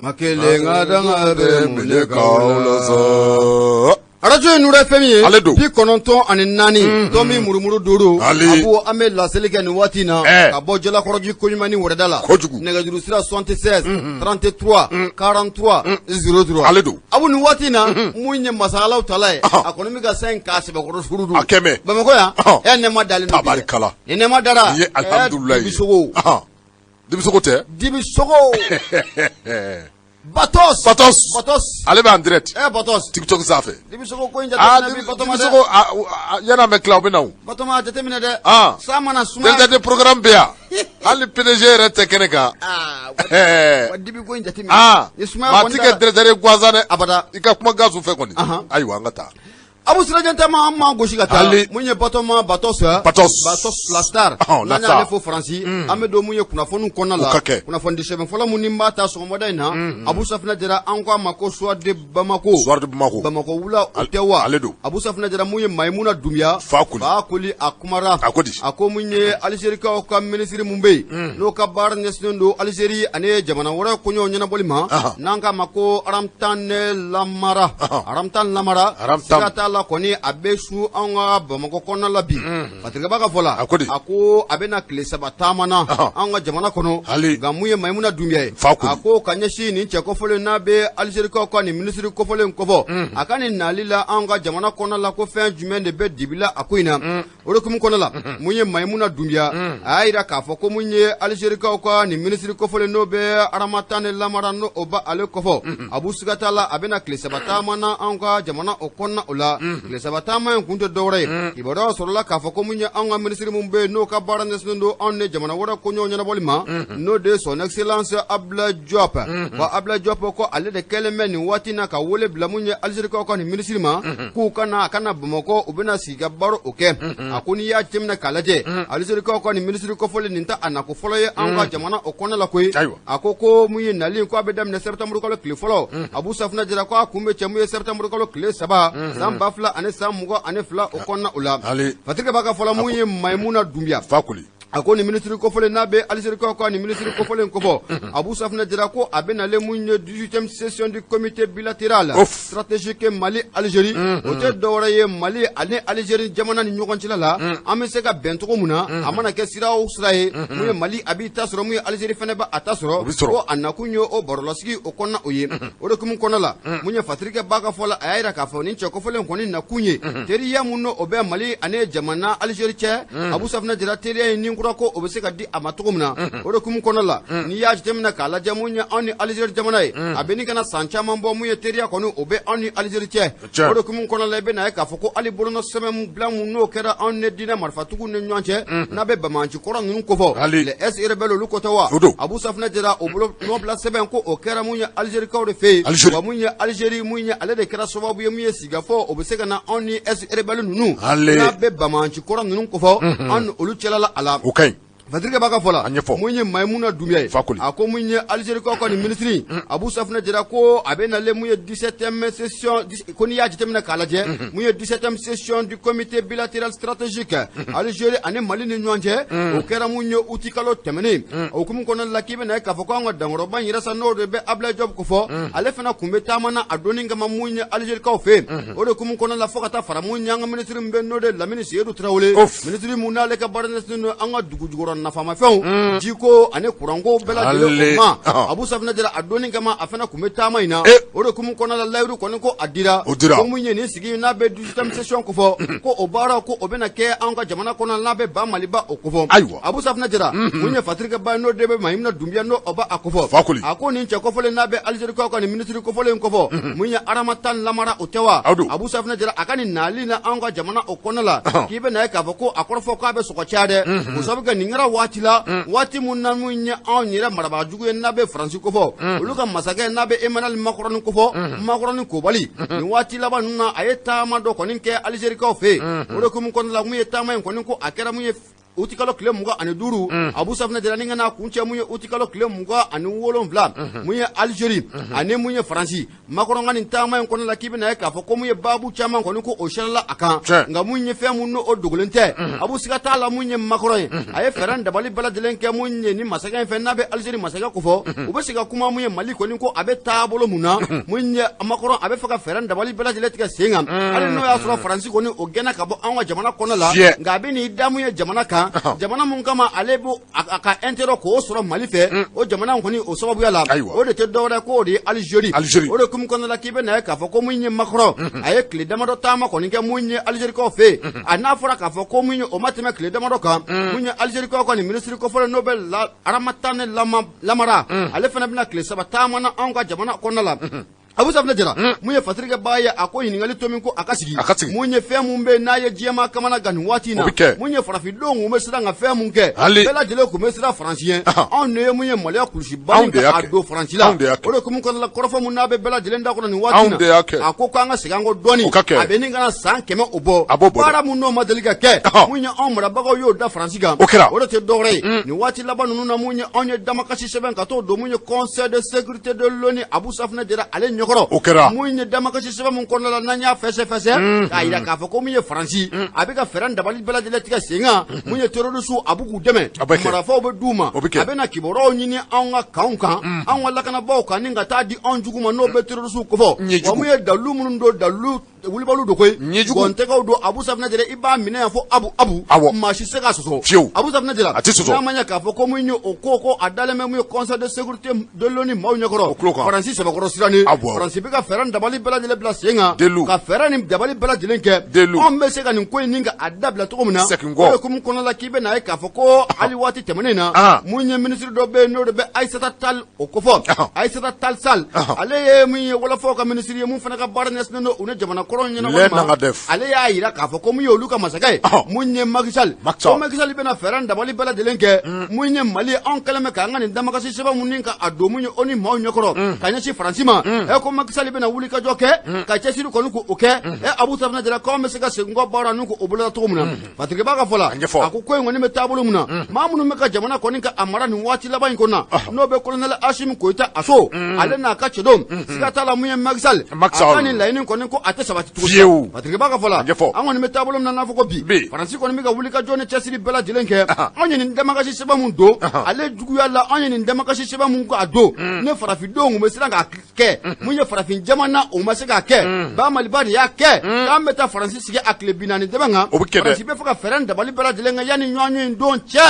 Ma kelen ka danga bɛ mun de k'aw la sa? Arajo ye Nuru FM ye Ale don. 94 tomi murumuru 5. Ali. Abu, an bɛ laseli kɛ nin waati in na Ɛɛ. ka bɔ Jalakɔrɔji koɲuman ni wɛrɛda la. Kojugu. Nɛgɛjuru sira 76 33 43 03. Ale don. Abu, nin waati in na, mun ye masa Alahu taala ye, Ɔhɔn. a kɔni bɛ ka san in k'a sɛbɛkɔrɔ surudu. A kɛmɛ. Bamakɔ yan, Ɔhɔn. ɛ nɛma dalen don bi dɛ. Tabarikala. Ni nɛma dara. Nin ye alihamudulilayi ye. Dibisogo. Ɔhɔn. Dibisogo tɛ. Dibisogo. Batos. Batos. Batos. Ale bɛ en direct. Ɛ Batos. TikTok sanfɛ. Dibisogo ko in Aa jateminɛ bi Batoma dɛ. Dibisogo yanni an bɛ tila, o bɛ na o. Batoma, a jateminɛ dɛ. Ah. San mana sumaya. Directeur de programme bɛ yan. Hali PDG yɛrɛ tɛ kɛnɛ kan. Aa, Ɛɛ. wa dibi ko in jateminɛ. Aa. Ni sumaya Maa kɔni ti dara. kɛ directeur ye gansan dɛ. Abada. I ka kuma gazu fɛ kɔni. Ahan. Ayiwa, an ka taa. Abu, sirajɛ ma an ma gosi ka taa. Ali. Mun ye Batoma Batos. Batos. Batos la star. Ɔhɔn, la N'an y'ale star. fo Faransi. An bɛ don mun ye kunnafoniw kɔnɔna la. O ka kɛ. Kunnafoni di sɛbɛn fɔlɔ mun ni b'a ta sɔgɔmada in na. Abu Safinɛ Jara, an ko a ma ko Soir de Bamako. Soir de Bamako. Bamakɔ wula, o tɛ wa? Ale don. Abu Safinɛ Jara, mun ye Mayimuna Dunbiya. Fakoli. Fakoli, a kumara. A ko di? A ko mun ye Alizerikaw ka minisiri mun bɛ yen, n'o ka baara ɲɛsinnen don Alizeri ani jamana wɛrɛ koɲɛw ɲɛnabɔli ma. N'an k'a ma ko Aramtane Lamara. Ahan. Aramtan Lamara. Aramtan. Siga t'a la kɔni, a bɛ su anw ka Bamakɔ kɔnɔna la bi. Fatirikɛba ka fɔ la. A ko di? A ko a bɛna tile 3 taama na anw ka jamana kɔnɔ. Ali. Nka mun ye Mayimuna Dunbiya ye? Fakoli. A ko ka ɲɛsin nin cɛ kɔfɔlen n'a bɛ Alizerikaw ka nin minisiri kɔfɔlen kɔfɔ, a ka nin nali la anw ka jamana kɔnɔna la, ko fɛn jumɛn de bɛ dibi la a ko in na? O de hukumu kɔnɔ la, mun ye Mayimuna Dunbiya, a y'a jira k'a fɔ ko mun ye Alizerikaw ka nin minisiri kɔfɔlen n'o bɛ Aramatane Lamara, n'o o ba ale kɔfɔ, Abu, siga t'a la, a bɛna tile 3 taama na anw ka jamana o kɔnɔna o la. Tile 3 taama in kun tɛ dɔwɛrɛ ye, kibaruya sɔrɔla k'a fɔ ko mun ye anw ka minisiri mun bɛ yen, n'o ka baara ɲɛsinnen don anw ni jamana wɛrɛ koɲɛw ɲɛnabɔli ma, n'o de ye son excellence Abdoulaye Diop. Wa Abdoulaye Diop ko ale de kɛlen bɛ nin waati in na ka wele bila mun ye Alizerikaw ka nin minisiri ma, k'u ka na, a ka na Bamakɔ, u bɛna sigi ka baro o kɛ. A ko n'i y'a jateminɛ k'a lajɛ, Alizerikaw ka nin minisiri kɔfɔlen nin ta a nako fɔlɔ ye anw ka jamana o kɔnɔna la koyi. Ayiwa. A ko ko mun ye nali ko a bɛ daminɛ septembre kalo tile fɔlɔ. Abu Safinɛ Jara ko a kun bɛ cɛ mun ye septembre kalo tile 3 san 2022 o kɔnɔna o la. Ali. Fatirikɛ b'a ka fɔ la, mun ye Mayimuna Dunbiya. Fakoli. A ko nin minisiri kofɔlen n'a bɛ Alizerikaw ka nin minisiri kofɔlen kofɔ, Abu Safinɛ Jara ko a bɛ nalen mun ye 18e session du comité bilatéral Of. stratégique Mali Algérie. O tɛ dɔwɛrɛ ye, Mali ani Algérie jamana ni ɲɔgɔn cɛla la, an bɛ se ka bɛn cogo mun na, a mana kɛ sira o sira ye, mun ye Mali a b'i ta sɔrɔ, mun ye Algérie fana bɛ a ta sɔrɔ. O bɛ sɔrɔ. Ko a nakun ye o barolasigi o kɔnɔna o ye. O de hukumu kɔnɔna la, mun ye Fatirikɛ ba ka fɔ la, a y'a jira k'a fɔ nin cɛ kofɔlen kɔni nakun ye teriya mun n'o bɛ Mali ani jamana Algérie cɛ. Abu Safinɛ Jara, teriya in ni kura ko o bɛ se ka di a ma cogo min na, o de hukumu kɔnɔna la, n'i y'a jateminɛ k'a lajɛ, mun ye anw ni Algérie jamana ye, a bɛ ni kana san caman bɔ, mun ye teriya kɔni o bɛ anw ni Algérie cɛ. Cɛ. O de hukumu kɔnɔna la, i bɛ na ye k'a fɔ ko hali bolonɔ sɛbɛn mun bila mun n'o kɛra anw ni diinɛ marifatigiw ni ɲɔgɔn cɛ, n'a bɛ banbaanci kɔrɔ ninnu kofɔ, Ali. les ex rebelles, olu ko tɛ wa? O don. Abu Safinɛ Jara, o bolo nɔbila sɛbɛn ko o kɛra mun ye Algérikaw de fɛ yen. Algérie. Wa mun ye Algérie, mun ye ale de kɛra sababu ye mun ye sigikafɔ o bɛ se ka na anw ni ex rebelles ninnu, Ale. n'a bɛ banbaanci kɔrɔ ninnu kofɔ, anw ni olu cɛla la a la. O ka ɲi. Fatirikɛ b'a ka fɔ la, A ɲɛfɔ. mun ye Mayimuna Dunbiya ye. Fakoli. A ko mun ye Alizerikaw ka nin minisiri Abu Safinɛ Jara, ko a bɛ nalen mun ye 17e session, ko n'i y'a jateminɛ k'a lajɛ, mun ye 17e session du comité bilatéral stratégique Algérie ani Mali ni ɲɔgɔn cɛ, o kɛra mun ye août kalo tɛmɛnen. O hukumu kɔnɔna la, k'i bɛna ye k'a fɔ ko an ka dankɔrɔba in yɛrɛ sa, n'o de bɛ Abdoulaye Diop kofɔ, ale fana tun bɛ taama na a donni kama mun ye Alizerikaw fɛ yen. O de hukumu kɔnɔna la, fo ka taa fara mun ye an ka minisiri min bɛ, n'o de ye Lamini Seyidu Tarawele, Of. minisiri mun n'ale ka baara ɲɛsinnen don an ka dugu jukɔrɔ nafamafɛnw, jiko ani kuranko bɛɛ lajɛlen Ale. o ma. Ahan. Abu Safinɛ Jara, a donni kama a fana tun bɛ taama in na. Eh. O de hukumu kɔnɔna la, layiru kɔni ko a dira. O dira. Ko mun ye nin sigi n'a bɛ 18e session kofɔ, ko o baara ko o bɛna kɛ an ka jamana kɔnɔ, n'a bɛ ba Maliba o kofɔ. Ayiwa. Abu Safinɛ Jara, mun ye Fatirikɛ ba ye, n'o de bɛ Mayimuna Dunbiya, n'o o b'a a kofɔ. Fakoli. A ko nin cɛ kofɔlen n'a bɛ Alizerikaw ka nin minisiri kofɔlen kofɔ, mun ye Aramatan Lamara, o tɛ wa? Aw don. Abu Safinɛ Jara, a ka nin nali la anw ka jamana o kɔnɔ la, k'i bɛ na ye k'a fɔ ko a kɔrɔfɔ k'a bɛ sɔgɔ caya dɛ, o sababu kɛ nin kɛra waati la, waati mun na mun ye anw yɛrɛ marabaa jugu ye, n'a bɛ Faransi kofɔ, olu ka masakɛ n'a bɛ Emmanuel Macron kofɔ, Macron kobali, nin waati laban ninnu na, a ye taama dɔ kɔni kɛ Alizerikaw fɛ yen. O de hukumu kɔnɔna la, mun ye taama in kɔni ko a kɛra mun ye utikalo tile 25, Abu Safunɛ Jara, ni ka n'a kuncɛ mun ye utikalo tile 27, mun ye Alizeri ani mun ye Faransi. Makɔrɔn ka nin taama in kɔnɔ la, k'i bɛna ye k'a fɔ ko mun ye baabu caman kɔni ko o sɛrɛla a kan. Nka mun ye fɛn mun n'o dogolen tɛ, Abu, siga t'a la, mun ye Makɔrɔn ye, a ye fɛɛrɛ dabali bɛɛ lajɛlen kɛ mun ye ni masakɛ in fɛ n'a bɛ Alizeri masakɛ kofɔ, u bɛ se ka kuma mun ye Mali kɔni ko a bɛ taabolo mun na. Mun ye Makɔrɔn, a bɛ fɛ ka fɛɛrɛ dabali bɛɛ lajɛlen tigɛ sen kan, hali n'o y'a sɔrɔ Faransi kɔni o gɛnna ka bɔ anw ka jamana kɔnɔ la. Nka a bɛ n'i da mun ye jamana kan, jamana mun kama ale b'o a ka intérêt k'o sɔrɔ Mali fɛ, o jamana kɔni o sababuya la, o de tɛ dɔwɛrɛ ko o de ye Alizeri. O de hukumu kɔnɔna la, k'i bɛ na ye k'a fɔ ko mun ye Makɔrɔn, a ye tile damadɔ taama kɔni kɛ mun ye Alizerikaw fɛ yen. A n'a fɔra k'a fɔ ko mun ye o ma tɛmɛ tile damadɔ kan, mun ye Alizerikaw ka nin minisiri kofɔlen n'o bɛ Ramtane Lamamra, ale fana bɛna tile 3 taama na anw ka jamana kɔnɔna la. Abu Safunɛ Jara, mun ye fatirikɛbaa ye, a ko ɲininkali to min ko a ka sigi, a ka sigi, mun ye fɛn mun bɛ n'a ye diɲɛmaa kamana gan nin waati in na, mun ye farafindenw kun bɛ siran ka fɛn mun kɛ, bɛɛ lajɛlen kun bɛ siran Faransi ɲɛ. Anw de ye mun ye maloya kulusiba ka don Faransi la. O de hukumu kɔnɔna la, kɔrɔfɔ mun n'a bɛ bɛɛ lajɛlen da kɔnɔ nin waati in na, a ko k'an ka segin an kɔ dɔɔnin, a bɛ nin ka na san 100 o bɔ, baara mun n'o ma deli ka kɛ, mun ye anw marabagaw y'o da Faransi kan, o de tɛ dɔwɛrɛ ye nin waati laban ninnu na. Mun ye anw ye damakasi sɛbɛn ka t'o don mun ye Conseil de sécurité de l'ONU, Abu Safunɛ Jara, ale ɲɛkɔrɔ, o kɛra mun ye damakasi sɛbɛn mun kɔnɔna la, n'an y'a fɛsɛfɛsɛ k'a jira k'a fɔ ko mun ye Faransi, a bɛ ka fɛɛrɛ dabali bɛɛ lajɛlen tigɛ sen kan, mun ye terroriste a b'u k'u dɛmɛ, marifaw bɛ d'u ma, a bɛ na kibaruyaw ɲini anw ka kanw kan, anw ka lakanabaaw kan, ni ka taa di anw jugu ma n'o bɛ terroriste kofɔ. Wa mun ye dalilu minnu don, dalilu wulibaliw don koyi, gɔntɛgɛw don. Abu Safunɛ Jara, i b'a minɛ yan fo abu abu, maa si se k'a sɔsɔ. Fiyewu. Abu Safunɛ Jara, a tɛ sɔsɔ. N'a ma ɲɛ k'a fɔ ko mun ye o ko a dalen bɛ mun ye Conseil de sécurité de l'ONU maaw ɲɛkɔrɔ, o tulo kan. Faransi sɛbɛkɔrɔ sirannen. Faransi bɛ ka fɛɛrɛ dabali bɛɛ lajɛlen bila sen kan, ka fɛɛrɛ ni dabali bɛɛ lajɛlen kɛ. Anw bɛ se ka nin ko in nin ka a dabila cogo min na, segin kɔ. O de hukumu kɔnɔna la, k'i bɛ n'a ye k'a fɔ ko hali waati tɛmɛnen na, mun ye minisiri dɔ bɛ yen n'o de bɛ Aïssata Tall o kofɔ, Aïssata Tall Sall, ale ye mun ye wɔlɔfɔw ka minisiri ye, mun fana ka baara ɲɛsinnen don u ni jamana kɔrɔ ɲɛnabɔli ma. Ale y'a jira k'a fɔ ko mun ye olu ka masakɛ ye, mun ye Macky Sall, ko Macky Sall bɛna fɛɛrɛ dabali bɛɛ lajɛlen kɛ. Mun ye Mali, anw kɛlen bɛ k'an ka nin damakasi sɛbɛn mun ni ka a don mun ye ONU maaw ɲɛkɔrɔ ka ɲɛsin Faransi ma, ɛ ko Macky Sall bɛna wuli ka jɔ kɛ ka cɛsiri kɔni k'o kɛ. Ɛ Abu Safunɛ Jara, k'anw bɛ se ka segin kɔ baara ninnu k'o boloda cogo min na, Fatirikɛba ka fɔ la, a ko ko in kɔni bɛ taabolo min na, maa minnu bɛ ka jamana kɔni ka a mara nin waati laban in kɔnɔ, n'o bɛ colonel Assimi Goïta Aso, ale n'a ka cɛdenw, siga t'a la, mun ye Macky Sall, a ka nin laɲini kɔni ko a tɛ sabati cogo si. Fatirikɛba ka fɔ la, an kɔni bɛ taabolo min na, n'a fɔ ko bi Faransi kɔni bɛ ka wuli ka jɔ ni cɛsiri bɛɛ lajɛlen kɛ, anw ye nin damakasi sɛbɛn mun don ale juguya la, anw ye nin damakasi sɛbɛn mun k'a don ne farafindenw tun bɛ siran k'a kɛ, mun ye farafin jamana o ma se k'a kɛ, ba Maliba de y'a kɛ, k'an bɛ taa Faransi sigi a tile 40 dɛmɛ kan. Faransi bɛ fɛ ka fɛɛrɛ dabali bɛɛ lajɛlen kɛ yanni ɲɔgɔn in don cɛ,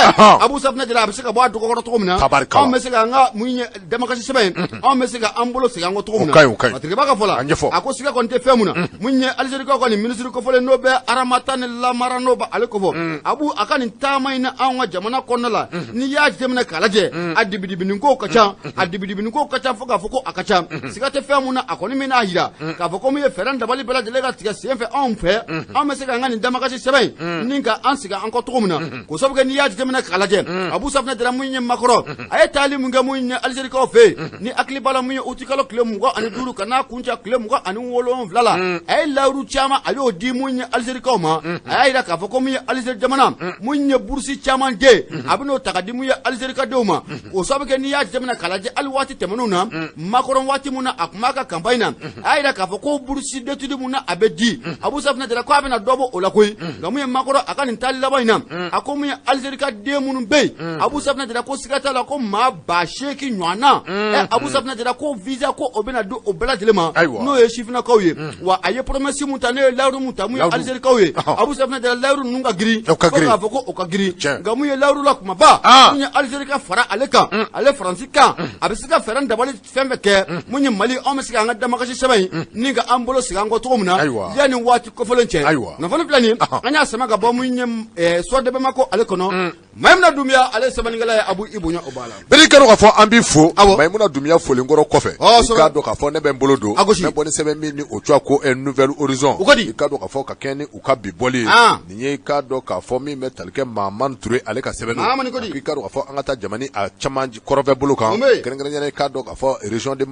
Abu Safunɛ Jara, a bɛ se ka bɔ a dɔgɔkɔrɔ cogo min na, anw bɛ se k'an ka mun ye damakasi sɛbɛn in, anw bɛ se ka an bolo segin an kɔ cogo min na. Fatirikɛba ka fɔ la, a ko siga kɔni tɛ fɛn mun na, mun ye Alizerikaw ka nin minisiri kofɔlen n'o bɛ Ramtane Lamamra, n'o bɛ ale kofɔ, Abu, a ka nin taama in na anw ka jamana kɔnɔna la, n'i y'a jateminɛ k'a lajɛ, a dibidibini ko ka ca, a dibidibini ko ka ca fo k'a fɔ ko a ka ca. Siga tɛ fɛn mun na, a kɔni min n'a jira k'a fɔ ko mun ye fɛɛrɛ dabali bɛɛ lajɛlen ka tigɛ sen fɛ anw fɛ, anw bɛ se k'an ka nin damakasi sɛbɛn in ni ka an sigi an kɔ cogo min na, k'o sababu kɛ n'i y'a jateminɛ k'a lajɛ, Abu Safunɛ Jara, mun ye Makɔrɔn, a ye taali mun kɛ mun ye Alizerikaw fɛ yen, ni hakili b'a la, mun ye utikalo tile 25 ka n'a kuncɛ tile 27 la, a ye layiru caman a y'o di mun ye Alizerikaw ma. A y'a jira k'a fɔ ko mun ye Alizeri jamana, mun ye burusi caman den, a bɛ n'o ta ka di mun ye Alizerikadenw ma. O sababu kɛ n'i y'a jateminɛ k'a lajɛ, hali waati tɛmɛnenw na, Makɔrɔn waati min na a tun b'a ka campagne na, a y'a jira k'a fɔ ko bourse d'études mun na a bɛ di, Abu Safunɛ Jara, ko a bɛna dɔ bɔ o la koyi. Nka mun ye Makɔrɔn a ka nin taali laban in na, a ko mun ye Alizeri ka den minnu bɛ yen, Abu Safunɛ Jara, ko siga t'a la ko maa 8000 ɲɔgɔn na, ɛ Abu Safunɛ Jara, ko visa ko o bɛna di o bɛɛ lajɛlen ma, n'o ye sifinnakaw ye. Wa a ye promesse mun ta, n'o ye layiru mun ta mun ye Alizerikaw ye, Abu Safunɛ Jara, layiru ninnu ka girin fo k'a fɔ ko o ka girin. Nka mun ye layiru la kumaba, mun ye Alizeri ka fara ale kan, ale Faransi kan, a bɛ se ka fɛɛrɛ dabali fɛn fɛn kɛ, mun ye Mali, anw bɛ se k'an ka damakasi sɛbɛn in ni ka an bolo sigi an kɔ cogo min na yanni waati kofɔlen cɛ. Kunnafoni filɛ nin, an y'a sama ka bɔ mun ye Soir de Bamako ale kɔnɔ. Mayimuna Dunbiya, ale sɛbɛnnikɛla ye, Abu, i bonya o b'a la. Bɛɛ k'a dɔn k'a fɔ an b'i fo. Awɔ. Mayimuna Dunbiya folen kɔrɔ kɔfɛ. Ɔ, I k'a dɔn k'a fɔ ne bɛ n bolo don. A gosi. N bɛ bɔ ni sɛbɛn min ni o tɔgɔ ko Nouvel Horizon. O ko di? I k'a dɔn k'a fɔ ka kɛɲɛ ni u ka bi bɔli ye. An. Nin ye i k'a dɔn k'a fɔ min bɛ tali kɛ Mahamani Ture ale ka sɛbɛn. Mahamani ko di? I k'a dɔn k'a fɔ an ka taa jamana a caman kɔrɔnfɛ bolo kan. Mun bɛ yen? Kɛrɛnkɛrɛnnenya la i k'a dɔn k'a fɔ région de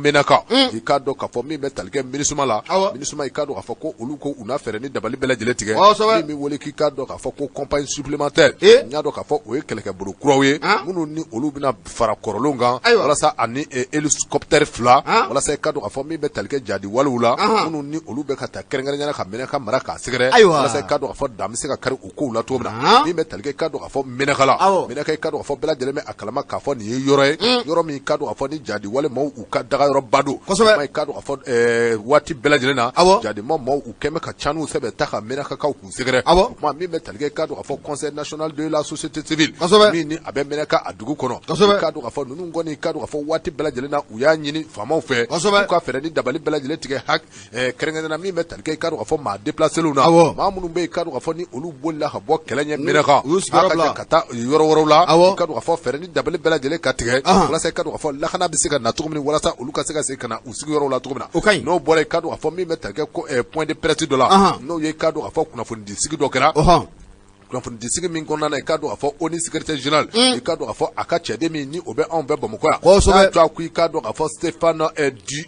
Menaka i k'a dɔn k'a fɔ min bɛ tali kɛ MINUSMA la MINUSMA i k'a dɔn k'a fɔ ko olu ko u na fɛɛrɛ ni dabali bɛɛ lajɛlen tigɛ min bɛ wele k'i k'a dɔn k'a fɔ ko compagnie supplémentaire n y'a dɔn k'a fɔ o ye kɛlɛkɛbolo kuraw ye minnu ni olu bɛna fara kɔrɔlenw kan walasa ani hélicoptère 2 walasa i k'a dɔn k'a fɔ min bɛ tali kɛ jadi walew la minnu ni olu bɛ ka taa kɛrɛnkɛrɛnya la ka Menaka mara k'a sɛgɛrɛ walasa i k'a dɔn k'a fɔ dan bɛ se ka kari u kow la cogo min na min bɛ tali kɛ i k'a dɔn k'a fɔ Menaka la Menaka i k'a dɔn k'a fɔ bɛɛ lajɛlen bɛ a kalama k'a fɔ nin ye yɔrɔ ye yɔrɔ min i k'a dɔn k'a fɔ ni jadi wale maaw u ka dagayɔrɔba don i k'a dɔn k'a fɔ waati bɛɛ lajɛlen na jadi maaw u kɛlen bɛ ka caniw sɛbɛn ta ka Menakakaw k'u sɛgɛrɛ o tuma min bɛ tali kɛ i k'a dɔn k'a fɔ conseil national de la société civile min ni a bɛ Menaka a dugu kɔnɔ i k'a dɔn k'a fɔ ninnu kɔni i k'a dɔn k'a fɔ waati bɛɛ lajɛlen na u y'a ɲini faamaw fɛ k'u ka fɛɛrɛ ni dabali bɛɛ lajɛlen tigɛ kɛrɛnkɛrɛnnenya la min bɛ tali kɛ i k'a dɔn k'a fɔ maa déplacélenw na maa minnu bɛ yen i k'a dɔn k'a fɔ ni olu bolila ka bɔ kɛlɛ ɲɛ Menaka ka taa yɔrɔ wɛrɛw la i k'a dɔn k'a fɔ fɛɛrɛ ni dabali bɛɛ lajɛlen ka tigɛ walasa i k'a dɔn k'a fɔ lakana bɛ se ka na cogo min walasa olu ka se ka segin ka na u sigiyɔrɔw la cogo min na n'o bɔra i k'a dɔn k'a fɔ min bɛ tali kɛ point de presse dɔ la n'o ye i k'a dɔn k'a fɔ kunnafonidi sigi dɔ kɛra kunnafonidisigi min kɔnɔna na i k'a dɔn k'a fɔ ONU secrétaire général i k'a dɔn k'a fɔ a ka cɛden min ni o bɛ anw fɛ Bamakɔ yan n'a tɔgɔ ko i k'a dɔn k'a fɔ Stéphane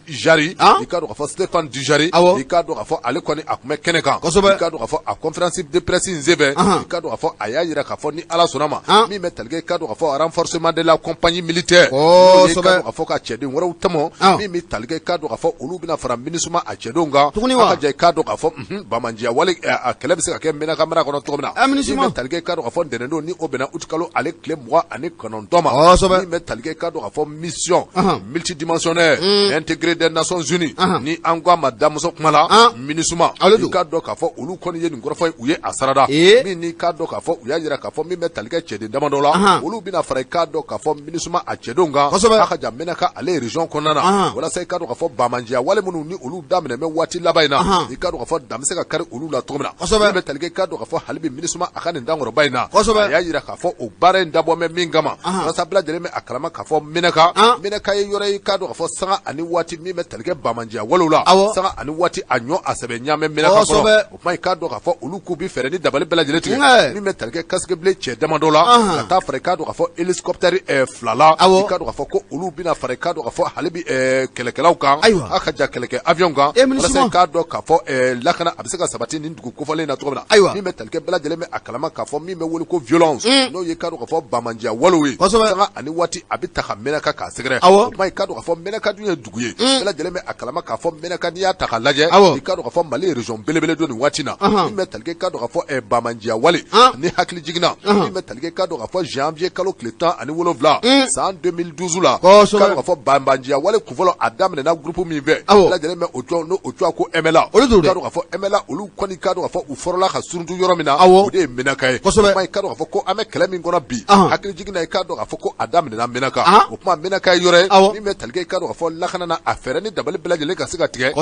Dujarric i k'a dɔn k'a fɔ Stéphane Dujarric i k'a dɔn k'a fɔ ale kɔni a tun bɛ kɛnɛ kan i k'a dɔn k'a fɔ a conférence de presse in senfɛ i k'a dɔn k'a fɔ a y'a jira k'a fɔ ni Ala sɔnna ma min bɛ tali kɛ i k'a dɔn k'a fɔ renforcement de la compagnie militaire n'o ye i k'a dɔn k'a fɔ ka cɛden wɛrɛw tɔmɔ min bɛ tali kɛ i k'a dɔn k'a fɔ olu bɛna fara MINUSMA a cɛdenw kan a ka jɛ i k'a dɔn k'a fɔ Banbaanciya wale a kɛlɛ bɛ se ka kɛ Menaka mara kɔnɔ cogo min na min bɛ tali kɛ i k'a dɔn k'a fɔ ntɛnɛndon ni o bɛnna utikalo ale tile 29 ma min bɛ tali kɛ i k'a dɔn k'a fɔ mission multidimensionnelle intégrée des Nations Unies ni an ko a ma damuso kuma la MINUSMA i k'a dɔn k'a fɔ olu kɔni ye nin kɔrɔfɔ ye u ye a sarada min n'i k'a dɔn k'a fɔ u y'a jira k'a fɔ min bɛ tali kɛ cɛden damadɔ la olu bɛna fara i k'a dɔn k'a fɔ MINUSMA a cɛdenw kan a ka ja Menaka ale région kɔnɔna na walasa i k'a dɔn k'a fɔ banbaanciya wale minnu ni olu daminɛ bɛ waati laban in na i k'a dɔn k'a fɔ dan bɛ se ka kari olu la cogo min na min bɛ tali kɛ i k'a dɔn k'a fɔ hali bi MINUSMA a ka nin dankɔrɔba in na a y'a jira k'a fɔ o baara in dabɔ bɛ min kama walasa bɛɛ lajɛlen bɛ a kalama k'a fɔ Menaka Menaka ye yɔrɔ ye i k'a dɔn k'a fɔ sanga ani waati min bɛ tali kɛ banbaanciya walew la sanga ani waati a ɲɔ a sɛbɛ ɲaamɛ Menaka kɔnɔ o tuma i k'a dɔn k'a fɔ olu k'u bɛ fɛɛrɛ ni dabali bɛɛ lajɛlen tigɛ min bɛ tali kɛ casque bleu cɛ damadɔ la ka taa fara i k'a dɔn k'a fɔ hélicoptère 2 la i k'a dɔn k'a fɔ ko olu bɛna fara i k'a dɔn k'a fɔ hali bi kɛlɛkɛlaw kan a ka ja kɛlɛkɛ avion kan walasa i k'a dɔn k'a fɔ lakana a bɛ se ka sabati nin dugu kofɔlen in na cogo min na ayiwa min bɛ tali kɛ bɛɛ lajɛlen bɛ a kalama k'a fɔ min bɛ wele ko violence n'o ye i k'a dɔn k'a fɔ banbaanciya walew ye sanga ani waati a bɛ ta ka Menaka k'a sɛgɛrɛ o tuma i k'a dɔn k'a fɔ Menaka dun ye dugu ye bɛɛ lajɛlen bɛ a kalama k'a fɔ Menaka n'i y'a ta k'a lajɛ i k'a dɔn k'a fɔ Mali région belebele don nin waati na min bɛ tali kɛ i k'a dɔn k'a fɔ banbaanciya wale ni hakili jiginna min bɛ tali kɛ i k'a dɔn k'a fɔ janvier kalo tile 17 san 2012 la i k'a dɔn k'a fɔ banbaanciya wale kunfɔlɔ a daminɛna groupe min fɛ bɛɛ lajɛlen bɛ o tɔn n'o tɔgɔ ko MNLA olu don i k'a dɔn k'a fɔ MNLA olu kɔni k'a dɔn k'a fɔ u fɔlɔla ka suruntu yɔrɔ min na o de ye Menaka ye o tuma i k'a dɔn k'a fɔ ko an bɛ kɛlɛ min kɔnɔ bi hakili jiginna i k'a dɔn k'a fɔ ko a daminɛna Menaka o tuma Menaka ye yɔrɔ ye min bɛ tali kɛ i k'a dɔn k'a fɔ lakana na a fɛɛrɛ ni dabali bɛɛ lajɛlen ka se ka tigɛ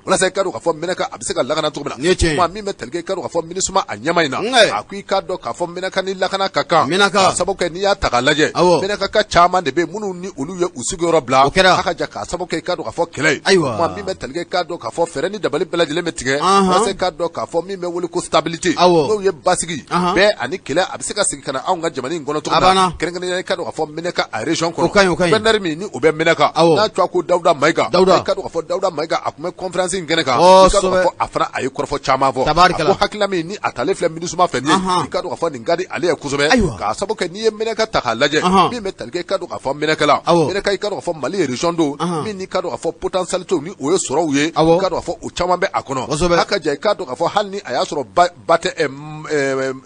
walasa i k'a dɔn k'a fɔ Menaka a bɛ se ka lakana cogo min na kuma min bɛ tali kɛ i k'a dɔn k'a fɔ MINUSMA a ɲɛmaa in na a ko i k'a dɔn k'a fɔ Menaka ni lakana ka kan k'a sababu kɛ n'i y'a ta k'a lajɛ Menaka caman de bɛ yen minnu ni olu ye u sigiyɔrɔ bila a ka ja k'a sababu kɛ i k'a dɔn k'a fɔ kɛlɛ ye ayiwa kuma min bɛ tali kɛ i k'a dɔn k'a fɔ fɛɛrɛ ni dabali bɛɛ lajɛlen bɛ tigɛ walasa i k'a dɔn k'a fɔ min bɛ wele ko stabilité n'o ye basigi bɛn ani kelenya a bɛ se ka segin ka na anw ka jamana in kɔnɔ cogo min na kɛrɛnkɛrɛnnenya i k'a dɔn k'a fɔ Menaka a région kɔnɔ gouverneur min ni o bɛ Menaka n'a tɔgɔ ko Dawuda Mayiga i k'a dɔn k'a fɔ Dawuda Mayiga a tun bɛ conférence in kɛnɛ kan i k'a dɔn k'a fɔ a fana a ye kɔrɔfɔ caman fɔ a ko hakilina min ni a talen filɛ MINUSMA fɛ nin ye i k'a dɔn k'a fɔ nin ka di ale ye kosɛbɛ k'a sababu kɛ n'i ye Menaka ta k'a lajɛ min bɛ tali kɛ i k'a dɔn k'a fɔ Menaka la Menaka i k'a dɔn k'a fɔ Mali région don min n'i k'a dɔn k'a fɔ potentialité ni o ye sɔrɔw ye i k'a dɔn k'a fɔ o caman bɛ a kɔnɔ a ka ja i k'a dɔn k'a fɔ hali ni a y'a sɔrɔ ba tɛ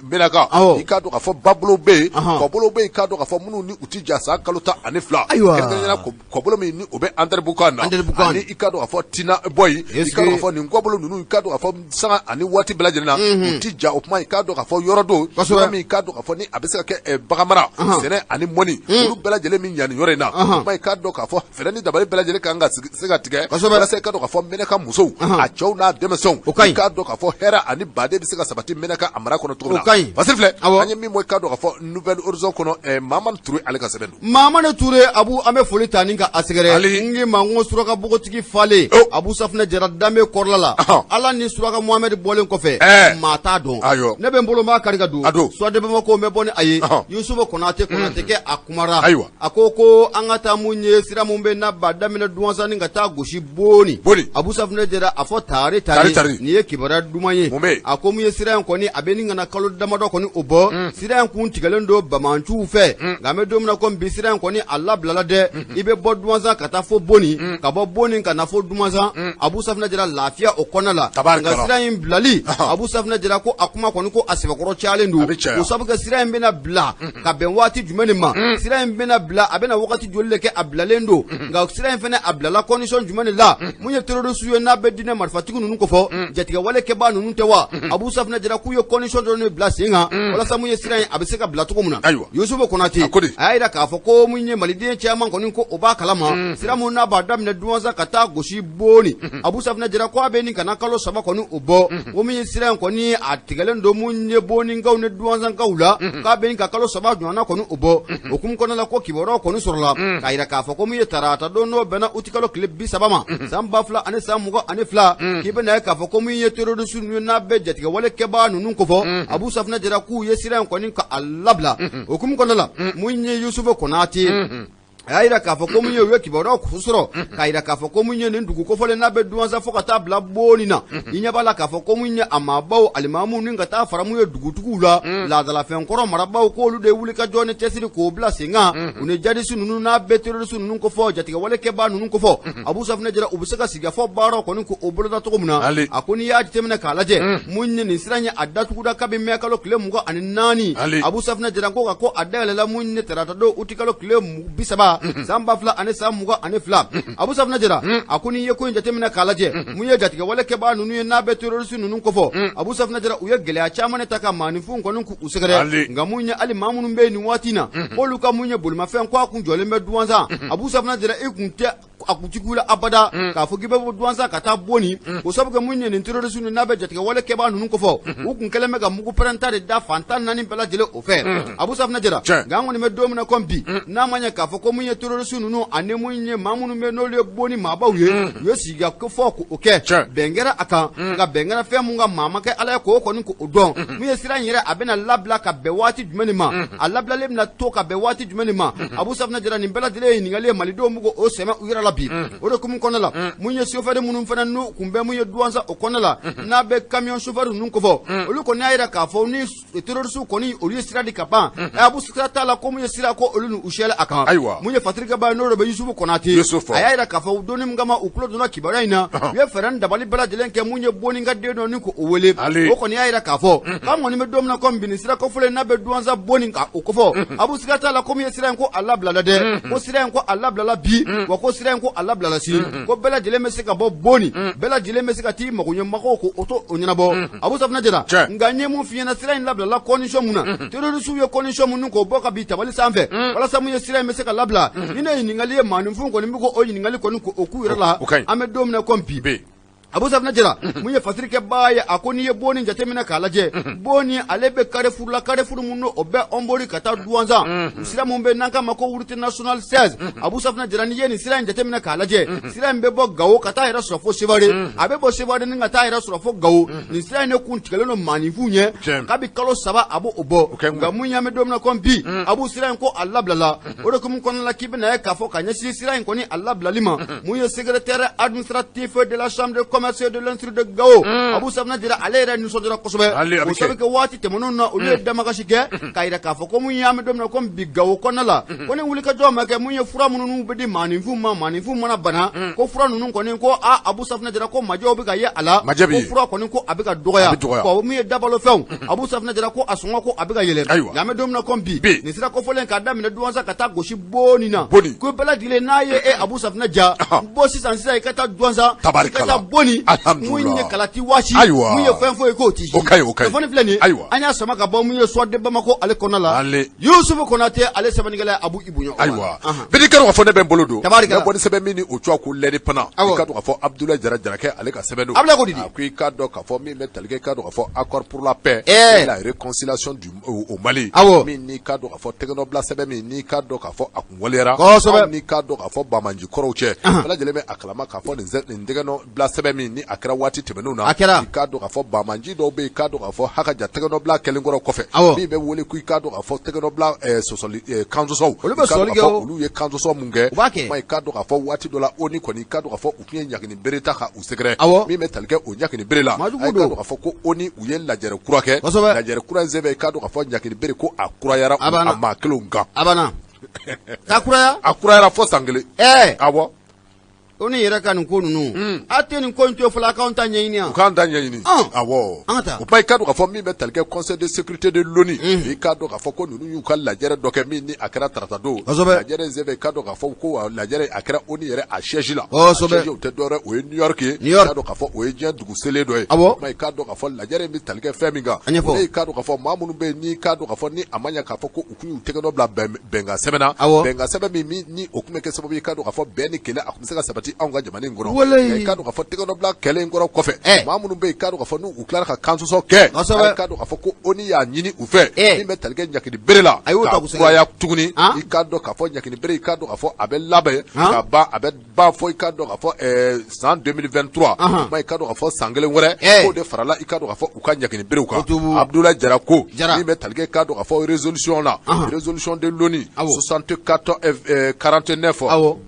Menaka i k'a dɔn k'a fɔ babolo bɛ yen kɔbolo bɛ yen i k'a dɔn k'a fɔ minnu ni u tɛ ja san kalo 12 ayiwa kɔbolo min ni o bɛ Anderamboukane na ani i k'a dɔn k'a fɔ Tinaboyi i k'a dɔn k'a fɔ nin kɔbolo ninnu i k'a dɔn k'a fɔ sanga ani waati bɛɛ lajɛlen na u tɛ ja o tuma i k'a dɔn k'a fɔ yɔrɔ don yɔrɔ min i k'a dɔn k'a fɔ ni a bɛ se ka kɛ baganmara sɛnɛ ani mɔni olu bɛɛ lajɛlen min ɲa nin yɔrɔ in na o tuma i k'a dɔn k'a fɔ fɛɛrɛ ni dabali bɛɛ lajɛlen kan ka se ka tigɛ walasa i k'a dɔn k'a fɔ Menaka musow a cɛw n'a denmisɛnw i k'a dɔn k'a fɔ hɛrɛ ani baden bɛ se ka sabati Menaka a mara kɔnɔ cogo min na Fasiri filɛ an ye min bɔ i k'a dɔn k'a fɔ Nouvel Horizon kɔnɔ Mamani Ture ale ka sɛbɛn don. Mamani Ture Abu an bɛ foli ta ni ka a sɛgɛrɛ n k'i ma n ko suraka bogotigi falen Abu Safunɛ Jara. Jara danbe kɔrɔla la Ala ni Suraka Mohamɛdi bɔlen kɔfɛ maa t'a dɔn ne bɛ n bolo maa kari ka don Soir de Bamako n bɛ bɔ ni a ye Yusufu Konate Konate kɛ a kumara ayiwa a ko ko an ka taa mun ye sira mun bɛ n'a b'a daminɛ Duwanzan ni ka taa gosi Boni Abu Safunɛ Jara a fɔ tari tari nin ye kibaruya duman ye a ko mun ye sira in kɔni a bɛ nin ka na kalo damadɔ kɔni o bɔ sira in kun tigɛlen don banbaanciw fɛ nka an bɛ don min na komi bi sira in kɔni a labilala dɛ i bɛ bɔ Duwanzan ka taa fo Boni ka bɔ Boni ka na fo Duwanzan Abu Safunɛ Jara lafiya o kɔnɔna la nka sira in bilali Abu Safunɛ Jara ko a kuma kɔni ko a sɛbɛkɔrɔ cayalen don o sabu kɛ sira in bɛna bila ka bɛn waati jumɛn de ma sira in bɛna bila a bɛna wagati joli de kɛ a bilalen don nka sira in fana a bilala condition jumɛn de la mun ye terroriste ye n'a bɛ diinɛ marifatigi ninnu kofɔ jatigɛwale kɛbaa ninnu tɛ wa Abu Safunɛ Jara k'u ye condition dɔ de bila sen kan walasa mun ye sira in a bɛ se ka bila cogo min na ayiwa Yusufu Konate a y'a jira k'a fɔ ko mun ye maliden caman kɔni ko o b'a kalama sira mun n'a b'a daminɛ Duwanzan ka taa gosi Boni Abu Safunɛ Jara ko a bɛ nin ka na kalo 3 kɔni o bɔ ko min ye sira in kɔni a tigɛlen don mun ye Boninkaw ni Duwanzankaw la k'a bɛ nin ka kalo 3 ɲɔgɔnna kɔni o bɔ o hukumu kɔnɔna la ko kibaruyaw kɔni sɔrɔla k'a jira k'a fɔ ko min ye tarata don n'o bɛnna utikalo tile 30 ma san 2022 k'i bɛna ye k'a fɔ ko min ye terroriste ninnu ye n'a bɛ jatigɛwale kɛbaa ninnu kofɔ Abu Safunɛ Jara k'u ye sira in kɔni ka a labila o hukumu kɔnɔna la mun ye Yusufu Konate a y'a jira k'a fɔ ko mun ye u ye kibaruyaw sɔrɔ k'a jira k'a fɔ ko mun ye nin dugu kofɔlen n'a bɛ Duwanzan fo ka taa bila Boni na i ɲɛ b'a la k'a fɔ ko mun ye a maabaw alimamuw ni ka taa fara mun ye dugutigiw la laadalafɛn kɔrɔ marabaaw k'olu de wuli ka jɔ ni cɛsiri k'o bila sen kan u ni jadisi ninnu n'a bɛ terroriste ninnu kofɔ jatigɛwale kɛbaa ninnu kofɔ Abu Safunɛ Jara u bɛ se ka sigikafɔ baaraw kɔni k'o boloda cogo min na a ko n'i y'a jateminɛ k'a lajɛ mun ye nin sira in ye a datuguda kabi mɛ kalo tile 24 Abu Safunɛ Jara ko ko a dayɛlɛla mun ye tarata don utikalo tile 30 san 2022 Abu Safunɛ Jara a ko n'i ye ko in jateminɛ k'a lajɛ mun ye jatigɛwale kɛbaa ninnu ye n'a bɛ terroriste ninnu kofɔ Abu Safunɛ Jara u ye gɛlɛya caman de ta ka maaninfinw kɔni k'u sɛgɛrɛ nka mun ye hali maa minnu bɛ yen nin waati in na k'olu ka mun ye bolimafɛn ko a kun jɔlen bɛ Duwanzan Abu Safunɛ Jara i kun tɛ a kun ti la abada k'a fɔ k'i bɛ bɔ Duwanzan ka taa Boni o sabu kɛ mun ye nin terroriste ninnu n'a bɛ jatigɛwale kɛbaa ninnu kofɔ u kun kɛlen bɛ ka mugu pɛrɛnta de da fan 14 bɛɛ lajɛlen o fɛ Abu Safunɛ Jara nka an kɔni bɛ don min na komi bi n'a ma ɲɛ k'a fɔ ko mun ye terroriste ninnu ani mun ye maa minnu bɛ n'olu ye Boni maabaw ye u ye sigikafɔ k'o kɛ bɛn kɛra a kan nka bɛn kɛra fɛn mun kan maa ma kɛ Ala ye k'o kɔni k'o dɔn mun ye sira in yɛrɛ a bɛna labila ka bɛn waati jumɛn de ma a labilalen bɛna to ka bɛn waati jumɛn de ma Abu Safunɛ Jara nin bɛɛ lajɛlen ye ɲininkali ye malidenw bɛ k'o sɛmɛ u yɛrɛ la bi o de hukumu kɔnɔna la mun ye sofɛri minnu fana n'u kun bɛ mun ye Duwanzan o kɔnɔna la n'a bɛ camion sofɛri ninnu kofɔ olu kɔni y'a jira k'a fɔ ni terroriste kɔni olu ye sira di ka ban Abu sira t'a la ko mun ye sira ko olu ni u sɛlɛ a kan ayiwa mun ye fatirikɛba ye n'o de bɛ Yusufu Konate a y'a jira k'a fɔ don min kama u tulo donna kibaruya in na u ye fɛɛrɛ ni dabali bɛɛ lajɛlen kɛ mun ye Boni ka den dɔ ni k'o wele o kɔni y'a jira k'a fɔ k'an kɔni bɛ don min na komi bi nin sira kofɔlen n'a bɛ Duwanzan Boni ka o kofɔ Abu siga t'a la ko mun ye sira in ko a labilala dɛ ko sira in ko a labilala bi wa ko sira in ko a labilala sini ko bɛɛ lajɛlen bɛ se ka bɔ Boni bɛɛ lajɛlen bɛ se ka t'i magoɲɛ magow ko o to o ɲɛnabɔ Abu Safunɛ Jara nka n ye mun f'i ɲɛna sira in labilala condition mun na terroriste ye condition minnu k'o bɔ ka bin tabali sanfɛ walasa mun ye sira in bɛ se ka labila ni ne ɲininkali ye maaninfin kɔni bɛ k'o ɲininkali kɔni k'o k'u yɛrɛ la an bɛ don min na komi bi Abu Safunɛ Jara mun ye fasirikɛbaa ye a ko n'i ye Boni jateminɛ k'a lajɛ Boni ale bɛ carrefour la carrefour mun o bɛ Hombori ka taa Duwanzan sira mun bɛ n'an k'a ma ko route nationale 16 Abu Safunɛ Jara n'i ye nin sira in jateminɛ k'a lajɛ sira in bɛ bɔ Gawo ka taa yɛrɛ sɔrɔ fo Sevare a bɛ bɔ Sevare ni ka taa yɛrɛ sɔrɔ fo Gawo nin sira in de kun tigɛlen don maaninfinw ɲɛ kabi kalo 3 a b'o bɔ nka mun y'an bɛ don min na komi bi Abu sira in ko a labilala o de hukumu kɔnɔna la k'i bɛna ye k'a fɔ ka ɲɛsin sira in kɔni a labilali ma mun ye secrétaire administratif de la chambre de commerce et de l'industrie de Gao Abu Safunɛ Jara ale yɛrɛ nisɔndiyara kosɛbɛ o sabu kɛ waati tɛmɛnenw na olu ye damakasi kɛ k'a jira k'a fɔ ko mun ye an bɛ don min na komi bi Gawo kɔnɔna la ko ni wulikajɔ ma kɛ mun ye fura minnu bɛ di maaninfinw ma maaninfinw mana bana ko fura ninnu kɔni ko aa Abu Safunɛ Jara ko majɛw bɛ ka ye a la ko fura kɔni ko a bɛ ka dɔgɔya ko mun ye dabalofɛnw Abu Safunɛ Jara ko a sɔngɔ ko a bɛ ka yɛlɛ nka an bɛ don min na komi bi nin sira kofɔlen k'a daminɛ Duwanza ka taa gosi Boni na ko bɛɛ lajɛlen n'a ye e Abu Safunɛ ja bɔ sisan sisan i ka taa Duwanza i ka taa Boni mun ye kalati waasi mun ye fɛn foyi k'o ti kunnafoni filɛ nin an y'a sama ka bɔ mun ye Soir de Bamako ale kɔnɔna la Yusufu Konate ale sɛbɛnnikɛla Abu i bonya ayiwa bɛɛ k'a dɔn k'a fɔ ne bɛ n bolo don tabarikala bɔ ni sɛbɛn min ni o tɔgɔ ko l'Indépendant i k'a dɔn k'a fɔ Abudulayi Jara Jarakɛ ale ka sɛbɛn don Abudulayi ko di a ko i k'a dɔn k'a fɔ min bɛ tali kɛ i k'a dɔn k'a fɔ accord pour la paix et la réconciliation du au Mali awɔ min n'i k'a dɔn k'a fɔ tɛgɛnɔbila sɛbɛn min n'i k'a dɔn k'a fɔ a kun waleyara kosɛbɛ n'i k'a dɔn k'a fɔ banbaanci kɔrɔw cɛ bɛɛ lajɛlen bɛ a kalama k'a fɔ nin tɛgɛnɔbila sɛbɛn min min ni a kɛra waati tɛmɛnenw na A kɛra. I k'a dɔn k'a fɔ banbaanci dɔw bɛ yen, i k'a dɔn k'a fɔ haka ja tɛgɛnɔbila kɛlen kɔrɔ kɔfɛ, Awɔ. min bɛ wele ko i k'a dɔn k'a fɔ tɛgɛnɔbila sɔsɔli kan sɔsɔw, Olu bɛ i k'a dɔn sɔsɔli k'a kɛ fɔ o. Olu ye kan sɔsɔ mun kɛ, U b'a kɛ. Kuma i k'a dɔn k'a fɔ waati dɔ la ONU kɔni, i k'a dɔn k'a fɔ u tun ye ɲangini bere ta ka u sɛgɛrɛ. Awɔ. Min bɛ tali kɛ o ɲangini bere la, Maajugu a ye k'a don. dɔn k'a fɔ ko ONU u ye lajɛrɛ kura kɛ. Kosɛbɛ. Lajɛrɛ kura in senfɛ, i k'a dɔn k'a fɔ ɲangini bere ko a kurayara A banna. a maa kelenw kan. A banna k'a kuraya. A kurayara fo san kelen. Ɛɛ. Awɔ. ONU yɛrɛ ka nin ko ninnu, a tɛ nin ko in to yen fɔlɔ, a k'anw ta ɲɛɲini yan. U k'an ta ɲɛɲini. Awɔ. An ka taa. O kuma, i k'a dɔn k'a fɔ min bɛ tali kɛ Conseil de sécurité de l'ONU, i k'a dɔn k'a fɔ ko ninnu y'u ka lajɛrɛ dɔ kɛ min ni a kɛra tarata don. Lajɛrɛ in senfɛ, i k'a dɔn k'a fɔ ko lajɛrɛ a kɛra ONU yɛrɛ a siège la. A siège, o tɛ dɔwɛrɛ, o ye New York ye. New York. I k'a dɔn k'a fɔ o ye diɲɛ dugu selen dɔ ye. O kuma, i k'a dɔn k'a fɔ lajɛrɛ in bɛ tali kɛ fɛn min kan, A ɲɛfɔ. O de ye i k'a dɔn k'a fɔ maa minnu bɛ yen n'i k'a dɔn k'a fɔ ni a ma ɲɛ k'a fɔ ko u tun y'u tɛgɛ nɔ bila bɛnkan sɛbɛn na. Bɛnkan sɛbɛn min ni o tun bɛ kɛ sababu ye i k'a dɔn k'a fɔ bɛn ni kelenya a tun bɛ se ka sabati anw ka jamana in kɔnɔ. Walayi. Nka i k'a dɔn k'a fɔ tɛgɛnɔbila kɛlen in kɔrɔ kɔfɛ, maa minnu bɛ yen i k'a dɔn k'a fɔ n'u tilara ka kan sɔsɔ kɛ, i k'a dɔn k'a fɔ ko ONU y'a ɲini u fɛ min bɛ tali kɛ ɲangini bere la, A y'o ta k'a k'u sɛgɛrɛ. kuraya tuguni. I k'a dɔn k'a fɔ ɲangini bere, i k'a dɔn k'a fɔ a bɛ labɛn ka ban, a bɛ ban fɔ i k'a dɔn k'a fɔ san 2023. Kuma i k'a dɔn k'a fɔ san kelen wɛrɛ k'o de farala i k'a dɔn k'a fɔ u ka ɲangini berew kan. Abdoulaye Jara ko min bɛ tali kɛ i k'a dɔn k'a fɔ résolution la, résolution de l'ONU 64 49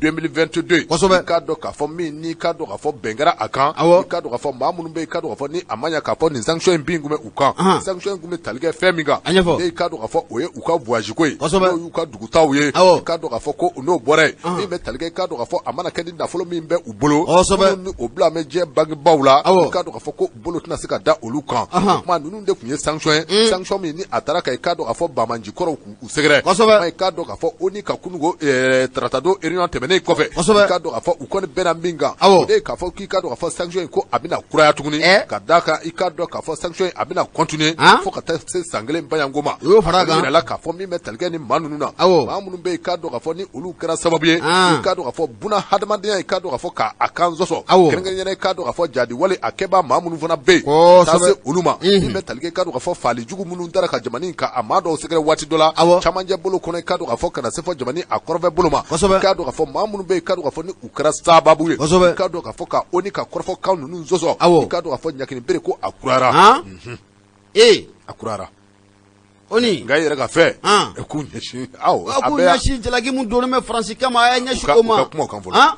2022, i k'a dɔn k'a fɔ min n'i k'a dɔn k'a fɔ bɛn kɛra a kan, i k'a dɔn k'a fɔ maa minnu bɛ yen i k'a dɔn k'a fɔ ni a ma ɲɛ k'a fɔ nin sanction in bin tun bɛ u kan, sanction in tun bɛ tali kɛ fɛn min kan, ne i k'a dɔn k'a fɔ o ye u ka voyage ko ye, n'o y'u ka dugutaaw ye, i k'a dɔn k'a fɔ ko n'o bɔra yen, min bɛ tali kɛ i k'a dɔn k'a fɔ a mana kɛ ni nafolo min bɛ u bolo, minnu ni o bila bɛ diɲɛ bankibaw la, i k'a dɔn k'a fɔ ko u bolo tɛna se ka da olu kan. O kuma ninnu de tun ye sanction ye, sanction min ni a taara ka i k'a dɔn k'a fɔ banbaanci kɔrɔw k'u sɛgɛrɛ. I k'a dɔn k'a fɔ ONU ka kununko tarata don réunion tɛmɛnen kɔfɛ, i k'a dɔn k'a fɔ u kɔni bɛnna min kan, o de ye k'a fɔ k'i k'a dɔn k'a fɔ sanction in ko a bɛna kuraya tuguni, ka d'a kan i k'a dɔn k'a fɔ sanction in a bɛna continuer fo ka taa se san kelen bayanko ma. U y'o fara a kan. O yirala k'a fɔ min bɛ tali kɛ ni maa ninnu na, maa minnu bɛ yen i k'a dɔn k'a fɔ ni olu kɛra sababu ye i k'a dɔn k'a fɔ buna hadamadenya i k'a dɔn k'a fɔ k'a kan sɔsɔ, kɛrɛnkɛrɛnnenya i k'a dɔn k'a fɔ jadi wale a kɛbaa maa minnu fana bɛ yen, ka taa se olu ma, min bɛ tali kɛ i k'a dɔn k'a fɔ faali jugu minnu taara ka jamana in ka a maa dɔw sɛgɛrɛ waati dɔ la camancɛ bolo kɔnɔ, i k'a dɔn k'a fɔ ka na se fɔ jamana a kɔrɔnfɛ bolo ma, i k'a dɔn k'a fɔ maa minnu bɛ yen i k'a dɔn k'a fɔ ni u kɛra sababu ye i k'a dɔn k'a fɔ ka ONU ka kɔrɔfɔkan ninnu sɔsɔ, i k'a dɔn k'a fɔ ɲangini bere ko a kurayara. Ee. A kurayara. ONU. Nka i yɛrɛ ka fɛ k'u ɲɛsin aw k'u ɲɛsin jalaki min donnen bɛ Faransi kama, a y'a ɲɛsin o ma. U ka kuma o kan fɔlɔ.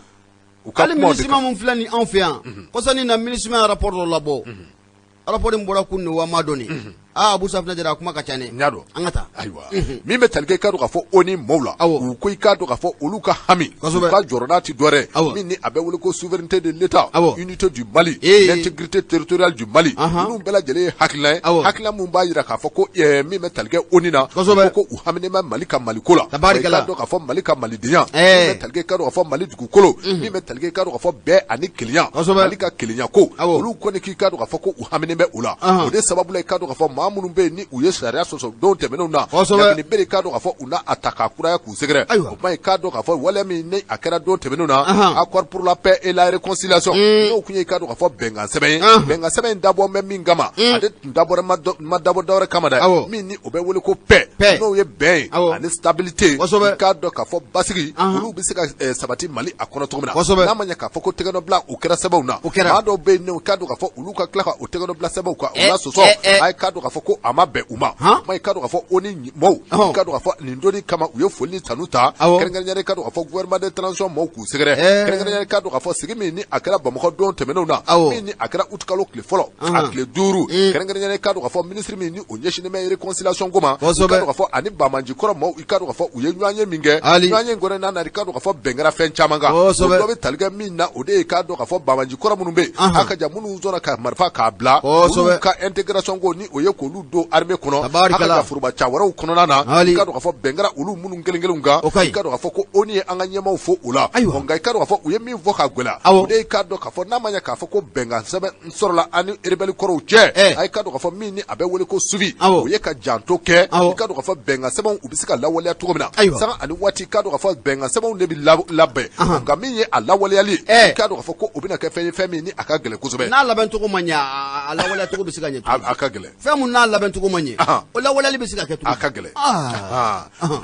U ka hali MINUSMA min filɛ nin anw fɛ yan, kɔsa in na MINUSMA ye rapport dɔ labɔ, rapport in bɔra kunun de wa ma dɔn aa Abu Safinɛ Jara, a kuma ka ca dɛ. N y'a dɔn. An ka taa. Ayiwa, min bɛ tali kɛ i k'a dɔn k'a fɔ ONU maaw la, u ko i k'a dɔn k'a fɔ olu ka hami, u ka jɔrɔna tɛ dɔwɛrɛ min ni a bɛ wele ko souveraineté de l'État, unité du Mali, l'intégrité territoriale du Mali. Ninnu bɛɛ lajɛlen ye hakilina ye, hakilina min b'a jira k'a fɔ ko min bɛ tali kɛ ONU na, ko u haminen bɛ Mali ka Maliko la, i k'a dɔn k'a fɔ Mali ka malidenya, min bɛ tali kɛ i k'a dɔn k'a fɔ Mali dugukolo, min bɛ tali kɛ i k'a dɔn k'a fɔ bɛn ani kelenya, Mali ka kelenya ko, olu kɔni k'i k'a dɔn k'a fɔ ko u haminen bɛ o la. O de sababu la i k'a dɔn k'a fɔ maa minnu bɛ yen ni u ye sariya sɔsɔ don tɛmɛnenw na, ɲangini bere i k'a dɔn k'a fɔ u na a ta k'a kuraya k'u sɛgɛrɛ. O kuma i k'a dɔn k'a fɔ waleya min ni a kɛra don tɛmɛnenw na, accord pour la paix et la réconciliation, n'o tun ye i k'a dɔn k'a fɔ bɛnkan sɛbɛn ye, bɛnkan sɛbɛn in dabɔ bɛ min kama, ale tun dabɔra ma dabɔ dɔwɛrɛ kama dɛ, min ni o bɛ wele ko paix, n'o ye bɛn ye ani stabilité, i k'a dɔn k'a fɔ basigi, olu bɛ se ka sabati Mali a kɔnɔ cogo min na. N'a ma ɲɛ k'a fɔ ko tɛgɛnɔbila o kɛra sɛbɛnw na, maa dɔw bɛ yen i k'a dɔn k'a fɔ olu ka tila ka o tɛgɛnɔbila sɛbɛnw ka o lasɔsɔ, a ye k'a dɔn k'a fɔ ko a ma bɛn u ma. Kuma i k'a dɔn k'a fɔ ONU maaw, i k'a dɔn k'a fɔ nin donni kama u ye foli ni tanu ta, kɛrɛnkɛrɛnnenya i k'a dɔn k'a fɔ gouvernement de transition maaw k'u sɛgɛrɛ, kɛrɛnkɛrɛnnenya i k'a dɔn k'a fɔ sigi min ni a kɛra Bamakɔ don tɛmɛnenw na, min ni a kɛra utikalo tile fɔlɔ a tile 5, kɛrɛnkɛrɛnnenya i k'a dɔn k'a fɔ minisiri min ni o ɲɛsinnen bɛ réconciliation ko ma, i k'a dɔn k'a fɔ ani banbaanci kɔrɔ maaw, i k'a dɔn k'a fɔ u ye ɲɔgɔn ye min kɛ, ɲɔgɔn ye kɔnɔna na i k'a dɔn k'a fɔ bɛn kɛra fɛn caman kan. O dɔ bɛ tali kɛ min na, o de ye k'a dɔn k'a fɔ banbaanci kɔrɔ minnu bɛ yen, a ka ja minnu sɔnna ka marifa k'a bila, olu ka intégration ko ni o ye k'olu don armée kɔnɔ, a ka ja foroba ca wɛrɛw kɔnɔna na, i k'a dɔn k'a fɔ bɛn kɛra olu minnu kelen kelenw kan. I k'a dɔn k'a fɔ ko ONU ye an ka ɲɛmaaw fo o la. Nka i k'a dɔn k'a fɔ u ye min fɔ ka gɛlɛya, o de ye k'a dɔn k'a fɔ n'a ma ɲɛ k'a fɔ ko bɛnkan sɛbɛn sɔrɔla an ni rebelle kɔrɔw cɛ, a ye k'a dɔn k'a fɔ min ni a bɛ wele ko suivi, o ye ka janto kɛ, i k'a dɔn k'a fɔ bɛnkan sɛbɛnw u bɛ se ka lawaleya cogo min na sanga ani waati. I k'a dɔn k'a fɔ bɛnkan sɛbɛnw de bɛ labɛn, nka min ye a lawaleyali ye, i k'a dɔn k'a fɔ ko o bɛna kɛ fɛn ye, fɛn min ni a ka gɛlɛn kosɛbɛ. N'a labɛn cogo ma ɲɛ, a lawaleya cogo bɛ se ka ɲɛ? A ka gɛlɛn. Fɛn mun n'a labɛncogo ma ɲɛ o lawaleyali bɛ se ka kɛ cogo a ka gɛlɛn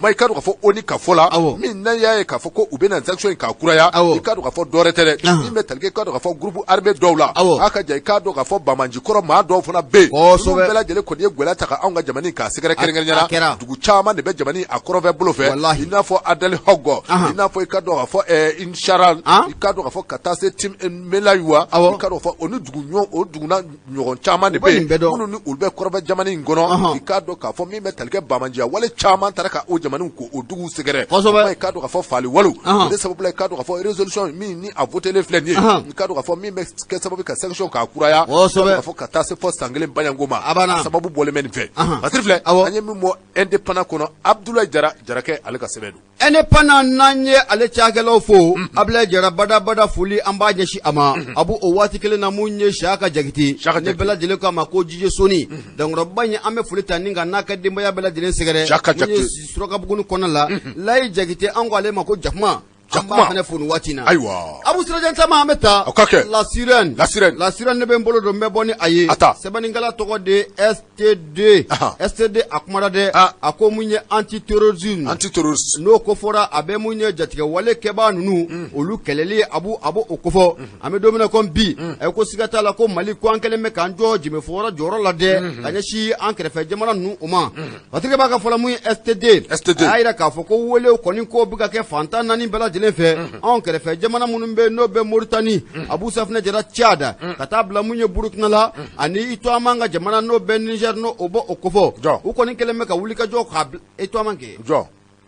ma i k'a dɔn k'a fɔ ONU ka fɔ la min n'a y'a ye k'a fɔ ko u bɛna sanction in k'a kuraya i k'a dɔn k'a fɔ dɔwɛrɛ tɛ dɛ min bɛ tali kɛ i k'a dɔn k'a fɔ groupe armé dɔw la a ka ja i k'a dɔn k'a fɔ banbaanci kɔrɔ maa dɔw fana bɛ yen olu bɛɛ lajɛlen kɔni ye gɛlɛya ta ka anw ka jamana k'a sɛgɛrɛ kɛrɛnkɛrɛnnenya la dugu caman de bɛ jamana a kɔrɔnfɛ bolo fɛ i n'a fɔ Adali Hɔgɔ i n'a fɔ i k'a dɔn k'a fɔ Incharan i k'a dɔn k'a fɔ ka taa se Melayiwa i k'a dɔn k'a fɔ o ni dugu o dugu ɲɔgɔn caman de bɛ yen minnu ni olu bɛ kɔrɔnfɛ jamana in kɔnɔ i k'a dɔn k'a fɔ min bɛ tali kɛ banbaanciya wale caman taara ka o jamana ko o dugu sɛgɛrɛ i k'a dɔn k'a fɔ faali wale o de sababu la i k'a dɔn k'a fɔ résolution min ni a votelen filɛ nin ye i k'a dɔn k'a fɔ min bɛ kɛ sababu ka sanction k'a kuraya k'a fɔ ka taa se fɔ san kelen baɲanko ma a sababu bɔlen bɛ nin fɛ Patiri filɛ an ye min bɔ Indépendant kɔnɔ Abdoulaye Jara Jarakɛ ale ka sɛbɛn don Indépendant n'an ye ale cakɛlaw fo Abdoulaye Jara badabada foli an b'a ɲɛsin a ma a b'o o waati kelen na mun ye Siyaka Jakite ne bɛɛ lajɛlen k'a ma ko Jije Soni dankɔrɔba in an bɛ foli ta ni ka n'a ka denbaya bɛɛ lajɛlen sɛgɛrɛ mun ye Surakabugu kɔnɔna la Layi Jakite an ko ale ma ko jakuma an b'a fana fo nin waati in na ayiwa Abu Sirajan Tama an bɛ taa o ka kɛ La Sirène La Sirène La Sirène ne bɛ n bolo don n bɛ bɔ ni a ye a ta sɛbɛnnikɛla tɔgɔ de ye STD STD a kumara dɛ a ko mun ye anti-terrorisme anti-terrorisme n'o ko fɔra a bɛ mun ye jatigɛwale kɛbaa ninnu olu kɛlɛli a b'o a b'o kofɔ an bɛ don min na komi bi a ko siga t'a la ko Mali ko an kɛlen bɛ k'an jɔ jemefɔyɔrɔ jɔyɔrɔ la dɛ ka ɲɛsin an kɛrɛfɛ jamana ninnu o ma Patrick b'a ka fɔ la mun ye STD STD a y'a jira k'a fɔ ko welew kɔni ko bɛ ka kɛ fan 14 bɛɛ lajɛlen fɛ anw kɛrɛfɛ jamana minnu bɛ n'o bɛ Moritani Abu Safinɛ Jara Tchad ka taa bila mun ye Burukina la ani i to an ka jamana n'o bɛ Niger n'o o b'o kofɔ u kɔni kɛlen bɛ ka wulikajɔ k'a i to an kɛ jɔn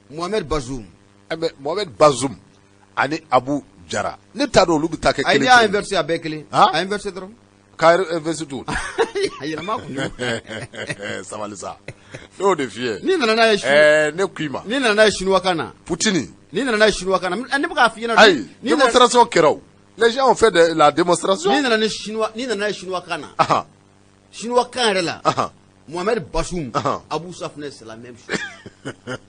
Mohamed Bazoum Mohamed Bazoum ani Abu Jara ne t'a dɔn olu bɛ taa kɛ kelen ye. Ayi n'i y'a inverser a bɛɛ kelen a inverser dɔrɔn. K'a inverser tugun. A yɛlɛma kun. Sabali sa ne y'o de f'i ye. N'i nana n'a ye. Ɛɛ ne k'i ma. N'i nana n'a ye chinois kan na. Poutine. N'i nana n'a ye chinois kan na ne bɛ k'a f'i ɲɛna. Ayi démonstration kɛra o les gens ont fait de la démonstration. N'i nana ni chinois n'i nana n'a ye chinois kan na. Chinois kan yɛrɛ la. Mohamed Bazoum Abu Safinɛ c'est la même chose.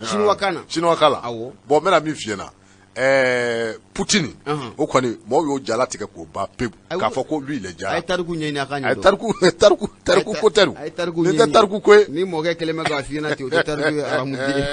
Chinois kan na. Chinois kan la. Awɔ. Bon n bɛna min f'i ɲɛna ɛɛ Poutine o kɔni mɔgɔw y'o jalatigɛ k'o ban pewu k'a fɔ ko lui il est jara. A ye tariku ɲɛɲini a k'a ɲɛdɔn. A ye tariku tariku tariku ko tɛ A ye tariku nin tɛ tariku ko ye. Ni mɔkɛ kɛlen bɛ k'a f'i ɲɛna ten o tɛ tariku ye aramuden.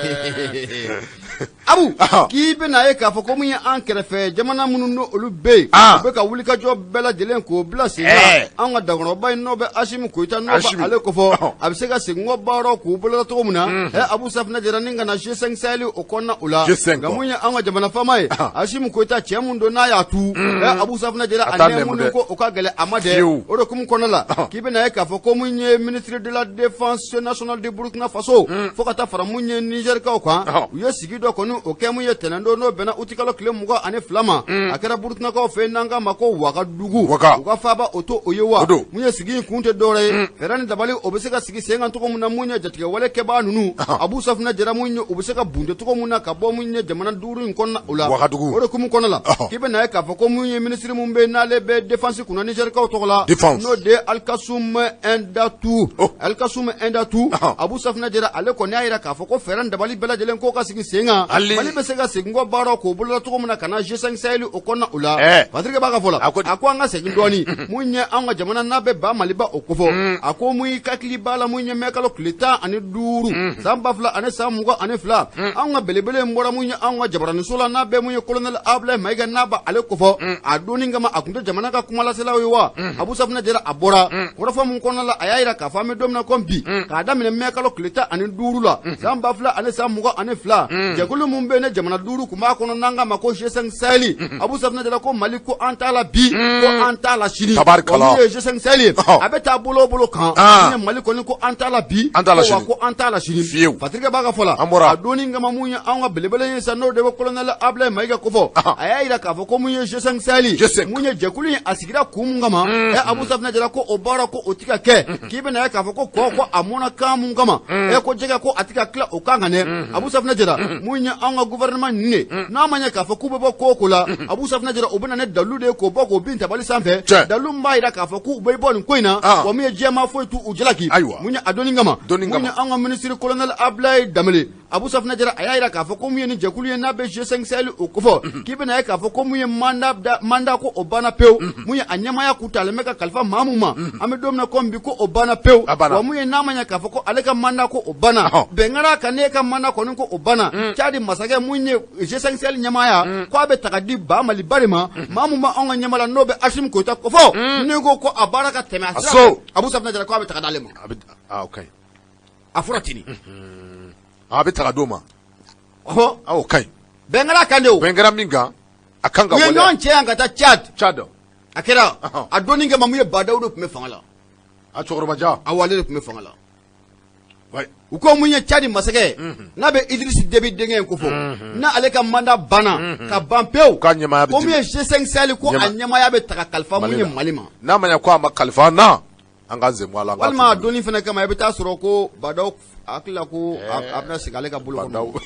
Abu k'i bɛna ye k'a fɔ ko mun ye an kɛrɛfɛ jamana minnu n'o olu bɛ yen u bɛ ka wulikajɔ bɛɛ lajɛlen k'o bila sen kan anw ka dankɔrɔba in n'o bɛ Asimi Goyita n'o bɛ ale kofɔ a bɛ se ka segin kɔ baaraw k'u boloda cogo min na Abu Safinɛ Jara ni ka na G5 Sahel o kɔnɔna o la nka mun ye an ka jamana faama ye Asimi Goyita cɛ mun don n'a y'a tu Abu Safinɛ Jara a nɛɛmuni ko o ka gɛlɛn a ma dɛ o de hukumu kɔnɔna la k'i bɛna ye k'a fɔ ko mun ye ministre de la défense nationale de Burkina Faso fo ka taa fara mun ye Nizɛrikaw kan u ye sigi dɔ kɔni o kɛ mun ye tɛnɛndon n'o bɛnna utikalo tile 22 ma a kɛra Burukinakaw fɛ n'an k'a ma ko Wagadugu u ka faaba o to o ye wa mun ye sigi in kun tɛ dɔwɛrɛ ye fɛɛrɛ ni dabali o bɛ se ka sigi sen kan cogo min na mun ye jatigɛwale kɛbaa ninnu Abu Safinɛ Jara mun ye u bɛ se ka bunte cogo min na ka bɔ mun ye jamana duuru in kɔnɔna o la Wagadugu o de hukumu kɔnɔna la k'i bɛna ye k'a fɔ ko mun ye minisiri mun bɛ n'ale bɛ défense kunna Nizɛrikaw tɔgɔ la n'o de ye Alikasum Indatu Alikasum Indatu Abu Safinɛ Jara ale kɔni y'a jira k'a fɔ ko fɛɛrɛ ni dabali bɛɛ lajɛlen ko ka sigi sen kan Mali bɛ se ka segin kɔ baaraw k'o boloda cogo min na ka na G5 Sahel o kɔnɔna o la Patrick b'a ka fɔ la a ko an ka segin dɔɔnin mun ye an ka jamana n'a bɛ ba Maliba o kofɔ a ko mun y'i hakili b'a la mun ye mɛkalo tile 15 san 2022 an ka belebele in bɔra mun ye an ka jabaraninso la n'a bɛ mun ye colonel Abulayi Mayiga n'a bɛ ale kofɔ a donni kama a tun tɛ jamana ka kumalaselaw ye wa Abu Safinɛ Jara a bɔra kɔrɔfɔ mun kɔnɔna la a y'a jira k'a fɔ an bɛ don min na komi bi k'a daminɛ mɛkalo tile 15 la san 2022 jɛkulu mun bɛ ne jamana duuru tun b'a kɔnɔ n'an k'a ma ko G5 Sahel Abu Safinɛ Jara ko Mali ko an t'a la bi ko an t'a la sini tabarikala min ye G5 Sahel ye a bɛ taa bolo o bolo kan min ye Mali kɔni ko an t'a la bi an t'a la sini ko an t'a la sini fiyewu Patrick b'a ka fɔ la an bɔra a donni kama mun ye an ka belebele ye sa n'o de bɛ colonel Abulayi Mayiga kofɔ a y'a jira k'a fɔ ko mun ye G5 Sahel G5 mun ye jɛkulu in a sigira kun mun kama ɛ Abu Safinɛ Jara ko o baara ko o ti ka kɛ k'i bɛna ye k'a fɔ ko kɔ ko a mɔnna kan mun kama ɛ ko jɛgɛ ko a ti ka tila o kan kan dɛ Abu Safinɛ Jara mun ye an ka gouvernement ninnu ye n'a ma ɲɛ k'a fɔ k'u bɛ bɔ ko o ko la Abu Safinɛ Jara u bɛ na ni dalu de ye k'o bɔ k'o bin tabali sanfɛ dalu min b'a jira k'a fɔ k'u bɛ bɔ nin ko in na wa mun ye jɛma foyi t'u jalaki ayiwa mun ye a donni kama mun ye an ka ministre colonel Abulayi Danbele Abu Safunɛ Jara a y'a jira k'a fɔ ko mun ye ni jɛkulu ye n'a bɛ G5 Sahel o kofɔ, k'i bɛna ye k'a fɔ ko mun ye mandat ko o banna pewu, mun ye a ɲɛmaaya kun talen bɛ ka kalifa maa min ma, an bɛ don min na komi bi ko o banna pewu. Wa mun ye n'a ma ɲɛ k'a fɔ ko ale ka mandat ko o banna, bɛn kɛra a kan n'e ka mandat kɔni ko o banna, Tchad masakɛ mun ye G5 Sahel ɲɛmaaya ko a bɛ ta ka di ba Maliba de ma, maa min b'anw ka ɲɛmaa la n'o bɛ Asimi Goyita kofɔ, n'i ko ko a baara ka tɛmɛ a sira fɛ, Abu Safunɛ Jara ko a bɛ ta ka d'ale ma. A fɔra ten. A bɛ ta ka d'o ma. Ɔhɔ. O ka ɲi. Bɛn kɛra a kan de o. Bɛn kɛra min kan, a kan ka waleya. U ye ɲɔgɔn cɛ yan ka taa Tchad. Tchad. A kɛra a donni kama mun ye Ba Dawu de tun bɛ fanga la. A cɛkɔrɔbajan. Awɔ, ale de tun bɛ fanga la. U ko mun ye Tchad masakɛ n'a bɛ Idriss Déby denkɛ in kofɔ, n'ale ka mandat banna ka ban pewu, k'a ɲɛmaaya bɛ ko mun ye G5 Sahel ko a ɲɛmaaya bɛ ta ka kalifa mun ye Mali ma. N'a ma ɲɛ ko a ma kalifa an na, an k'an sen bɔ a la. Walima a donni fana kama i bɛ taa sɔrɔ ko Ba Dawu hakili la ko a bɛna sigi ale ka bolo kɔnɔ.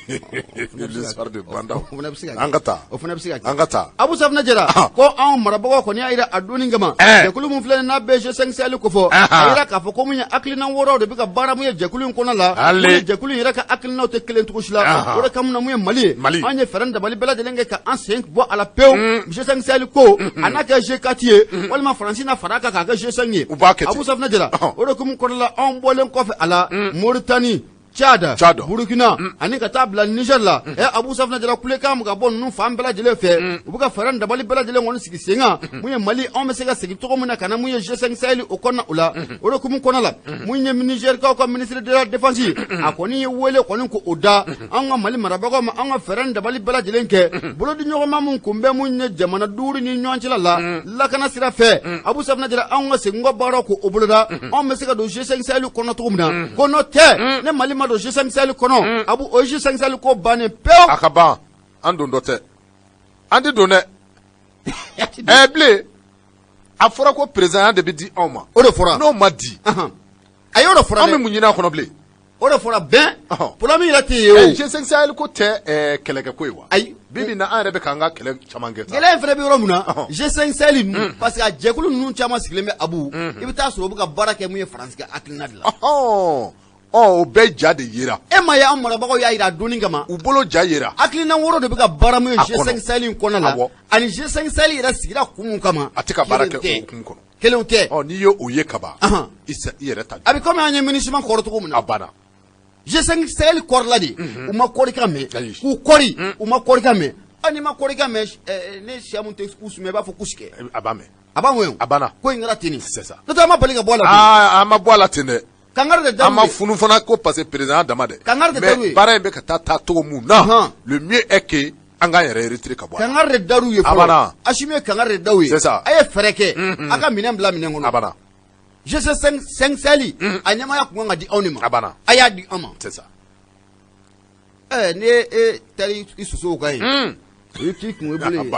An ka taa. O fana bɛ se ka kɛ. An ka taa. Abu Safunɛ Jara ko anw marabagaw kɔni y'a jira a donni kama jɛkulu min filɛ n'a bɛ G5 Sahel kofɔ, a jira k'a fɔ ko mun ye hakilina wɔɔrɔw de bɛ ka baara mun ye jɛkulu in kɔnɔ la, mun ye jɛkulu in yɛrɛ ka hakilinaw tɛ kelen cogo si la. O de kama mun ye Mali ye, an ye fɛɛrɛ dabali bɛɛ lajɛlen kɛ ka an sen bɔ a la pewu. G5 Sahel ko a n'a kɛ G4 ye walima Faransi na fara a kan k'a kɛ G5 ye. U b'a kɛ ten. Abu Safunɛ Jara o de hukumu kɔnɔna la, anw bɔlen kɔfɛ a la, Moritani, Tchad, Tchad, Burkina ani ka taa bila Niger la, Abu Safunɛ Jara kulekan bɛ ka bɔ ninnu fan bɛɛ lajɛlen fɛ. U bɛ ka fɛɛrɛ dabali bɛɛ lajɛlen kɔni sigi sen kan mun ye Mali anw bɛ se ka segin cogo min na ka na mun ye G5 Sahel o kɔnɔna o la. O de hukumu kɔnɔna la, mun ye Nigerkaw ka ministre de la défense, a kɔni ye wele kɔni ko o da an ka Mali marabagaw ma, an ka fɛɛrɛ dabali bɛɛ lajɛlen kɛ bolodiɲɔgɔnma min kun bɛ mun ye jamana duuru ni ɲɔgɔn cɛla la lakana sira fɛ. Abu Safunɛ Jara anw ka segin kɔ baaraw ko o boloda, anw bɛ se ka don G5 Sahel kɔnɔ cogo min na, ko n'o tɛ ne Mali ma don G5 Sahel kɔnɔ, Abu, o G5 Sahel ko bannen pewu. A ka ban, an don dɔ tɛ, an tɛ don dɛ. Ɛ bilen, a fɔra ko président de bɛ di anw ma. O de fɔra. N'o ma di, a y'o de fɔra. An bɛ mun ɲini a kɔnɔ bilen? O de fɔra bɛn problème yɛrɛ tɛ yen o. G5 Sahel ko tɛ kɛlɛkɛ ko ye wa? Ayi. Bi bi in na an yɛrɛ bɛ k'an ka kɛlɛ caman kɛ. Gɛlɛya in fana bɛ yɔrɔ min na, G5 Sahel ninnu, parce que a jɛkulu ninnu caman sigilen bɛ Abu, i bɛ taa sɔrɔ u bɛ ka baara kɛ mun ye Faransi ka hakilina de la. Ɔ, o bɛɛ ja de yera. E ma ye an marabagaw y'a jira a donni kama. U bolo ja yera. Hakilina wɔɔrɔ de bɛ ka baara mun ye G5 Sahel in kɔnɔna la, ani G5 Sahel yɛrɛ sigira kun mun kama. A tɛ ka baara kɛ o hukumu kɔnɔ. Kelenw tɛ. Ɔ, n'i ye o ye kaban, i yɛrɛ ta. A bɛ komi an ye MINUSMA kɔrɔ cogo min na. A banna. G5 Sahel kɔrɔla de, u ma kɔrikan mɛn, k'u kɔri, u ma kɔrikan mɛn. Hali n'i ma kɔrikan mɛn, ne siya mun tɛ k'u sumɛ, i b'a fɔ k'u sigi. A b'a mɛn. A b'a mɛn. A banna. Ko in kɛra ten de. C'est ça. N'o tɛ an ma bali ka bɔ a la. Aa, an ma bɔ a la ten dɛ. Kangari de dar'u ye. An ma funu fana ko parce que président dama dɛ. Kangari de dar'u ye. Mais baara in bɛ ka taa taa cogo mun na, le mieux est que an k'an yɛrɛ retirer ka bɔ a la. Kangari de dar'u ye fɔlɔ. A banna. Asimi ye kangari de d'aw ye. C'est ça. A ye fɛɛrɛ kɛ. A ka minɛn bila minɛn kɔnɔ. A banna. G5 Sahel a ɲɛmaaya kun kan ka di anw de ma. A banna. A y'a di an ma. C'est ça. Ɛ, ni e taara i sosow kan yen, o ye k'i kun bolo ye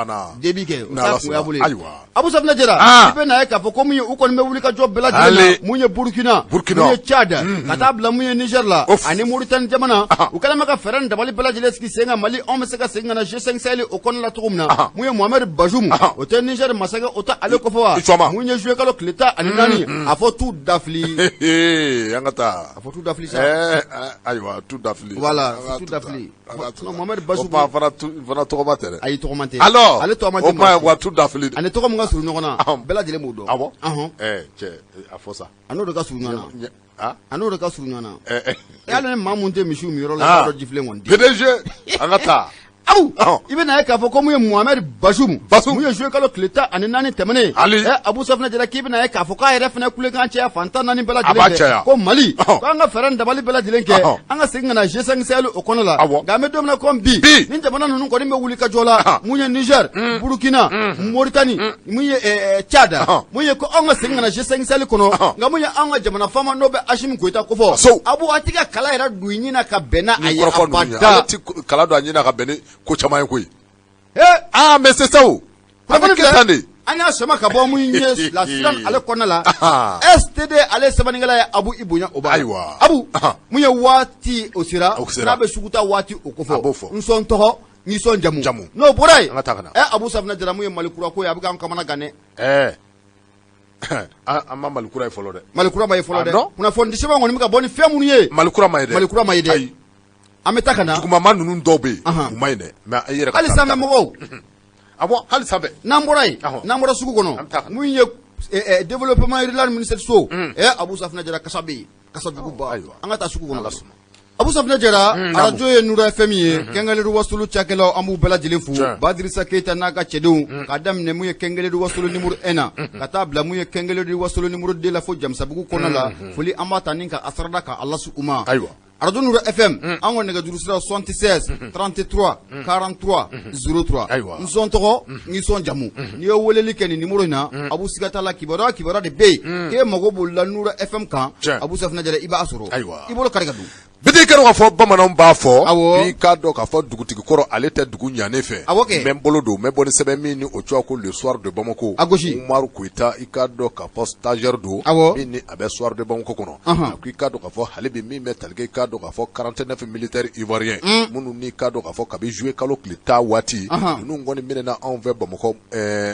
debi kɛ o t'a kun bolo ye. Ayiwa, Abu Safunɛ Jara, i bɛ na ye k'a fɔ ko mun ye u kɔni bɛ wuli ka jɔ bɛɛ lajɛlen na, mun ye Burukina, mun ye Tchad, ka taa bila mun ye Niger la ani Mauritanie jamana, u kɛlen bɛ ka fɛɛrɛ ni dabali bɛɛ lajɛlen sigi sen kan Mali anw bɛ se ka segin ka na G5 Sahel o kɔnɔna la cogo min na. Mun ye Mohamed Bazoum, o tɛ Niger masakɛ, o tɛ ale kofɔ wa? Mun ye juillet kalo tile 14, a fɔ tu dafili. An ka taa. A fɔ tu dafili sa. Ayiwa, tu dafili. Voilà, tu dafili. Mohamed Bazoum fana tɔgɔma tɛ dɛ. Ayi, tɔgɔma tɛ. Alors, ale tɔgɔma tɛ. O kuma wa tu dafili. Ani tɔgɔ min ka surun ɲɔgɔn na, bɛɛ lajɛlen b'o dɔn. Awɔ. Cɛ, a fɔ sa. A n'o de ka surun ɲɔgɔn na. A n'o de ka surun ɲɔgɔn na. Hali ni maa mun tɛ misiw min yɔrɔ la, i b'a dɔn jifilen kɔni tɛ. PDG, an ka taa. Abu, i bɛ na ye k'a fɔ ko mun ye Mohamed Bazoum, mun ye juillet kalo tile 14 tɛmɛnen, Abu Safunɛ Jara, k'i bɛ na ye k'a fɔ k'a yɛrɛ fana kulekan caya fan 14 bɛɛ lajɛlen fɛ, ko Mali, ko an ka fɛɛrɛ ni dabali bɛɛ lajɛlen kɛ, an ka segin ka na G5 Sahel o kɔnɔ la. Nka an bɛ don min na komi bi, ni jamana ninnu kɔni bɛ wuli ka jɔ la, mun ye Niger, Burukina, Mauritanie, mun ye Tchad, mun ye ko anw ka segin ka na G5 Sahel kɔnɔ, nka mun ye anw ka jamana faama n'o bɛ Asimi Goyita kofɔ, Abu, a tɛ ka kala yɛrɛ don i ɲin na ka bɛn n'a ye abada. Kala don a ɲin na ka bɛn ni ko caman ye koyi. Aa, mais c'est ça o. A bɛ kɛ tan de. An y'a sama ka bɔ mun ye La Sirène ale kɔnɔna la, STD ale sɛbɛnnikɛla ye Abu, i bonya o b'a. Ayiwa. Abu, mun ye waati o sera, n'a bɛ sugu ta waati o kofɔ. A b'o fɔ. N sɔn tɔgɔ, n sɔn jamu. Jamu. N'o bɔra yen, An ka taa ka na. Abu Safunɛ Jara, mun ye Mali kura ko ye, a bɛ k'an kamana gan dɛ. An ma Mali kura ye fɔlɔ dɛ. Mali kura ma ye fɔlɔ dɛ. Kunnafoni sɛbɛn kɔni bɛ ka bɔ ni fɛn minnu ye. Mali kura ma ye dɛ. Mali kura ma ye dɛ. An bɛ taa ka na dugumama ninnu dɔw bɛ yen, u ma ɲi dɛ, mais i yɛrɛ ka hali sanfɛ mɔgɔw. Awɔ, hali sanfɛ. N'an bɔra yen, n'an bɔra sugu kɔnɔ, mun ye développement rural ministère so, Abu Safinɛ Jara, kasa bɛ yen, kasa juguba. An ka taa sugu kɔnɔ. Abu Safinɛ Jara, arajo ye Nura FM ye. Kɛnkɛlɛdu Wasolo cakɛlaw, an b'u bɛɛ lajɛlen fo. Badirisa Keyita n'a ka cɛdenw, k'a daminɛ mun ye Kɛnkɛlɛdu Wasolo numéro 1 na, ka taa bila mun ye Kɛnkɛlɛdu Wasolo numéro 2 la, fo Jamisabugu kɔnɔna la, foli an b'a ta ni ka a sarada ka a lase u ma. Ayiwa. Arajo Nura FM, an ka nɛgɛjuru sira 76 33 43 03. Ayiwa. N sɔn tɔgɔ, n sɔn jamu, n'i ye weleli kɛ nin numéro in na, Abu, siga t'a la, kibaruya kibaruya de bɛ yen k'e mago b'o la Nura FM kan, Abu Safinɛ Jara, i b'a sɔrɔ. Ayiwa. I bolo kari ka don. Biti, k'a dɔn k'a fɔ bamananw b'a fɔ k'i k'a dɔn k'a fɔ dugutigi kɔrɔ, ale tɛ dugu ɲanen fɛ. Awɔ kɛ. N bɛ n bolo don, n bɛ bɔ ni sɛbɛn min ni o tɔgɔ ko Le Soir de Bamako. A gosi. Umaru Koyita, i k'a dɔn k'a fɔ stagiaire don min ni a bɛ Soir de Bamako kɔnɔ. A ko i k'a dɔn k'a fɔ hali bi min bɛ tali kɛ, i k'a dɔn k'a fɔ 49 militaires ivoiriens minnu n'i k'a dɔn k'a fɔ kabi juillet kalo tile 10 waati, ninnu kɔni minɛna anw fɛ Bamakɔ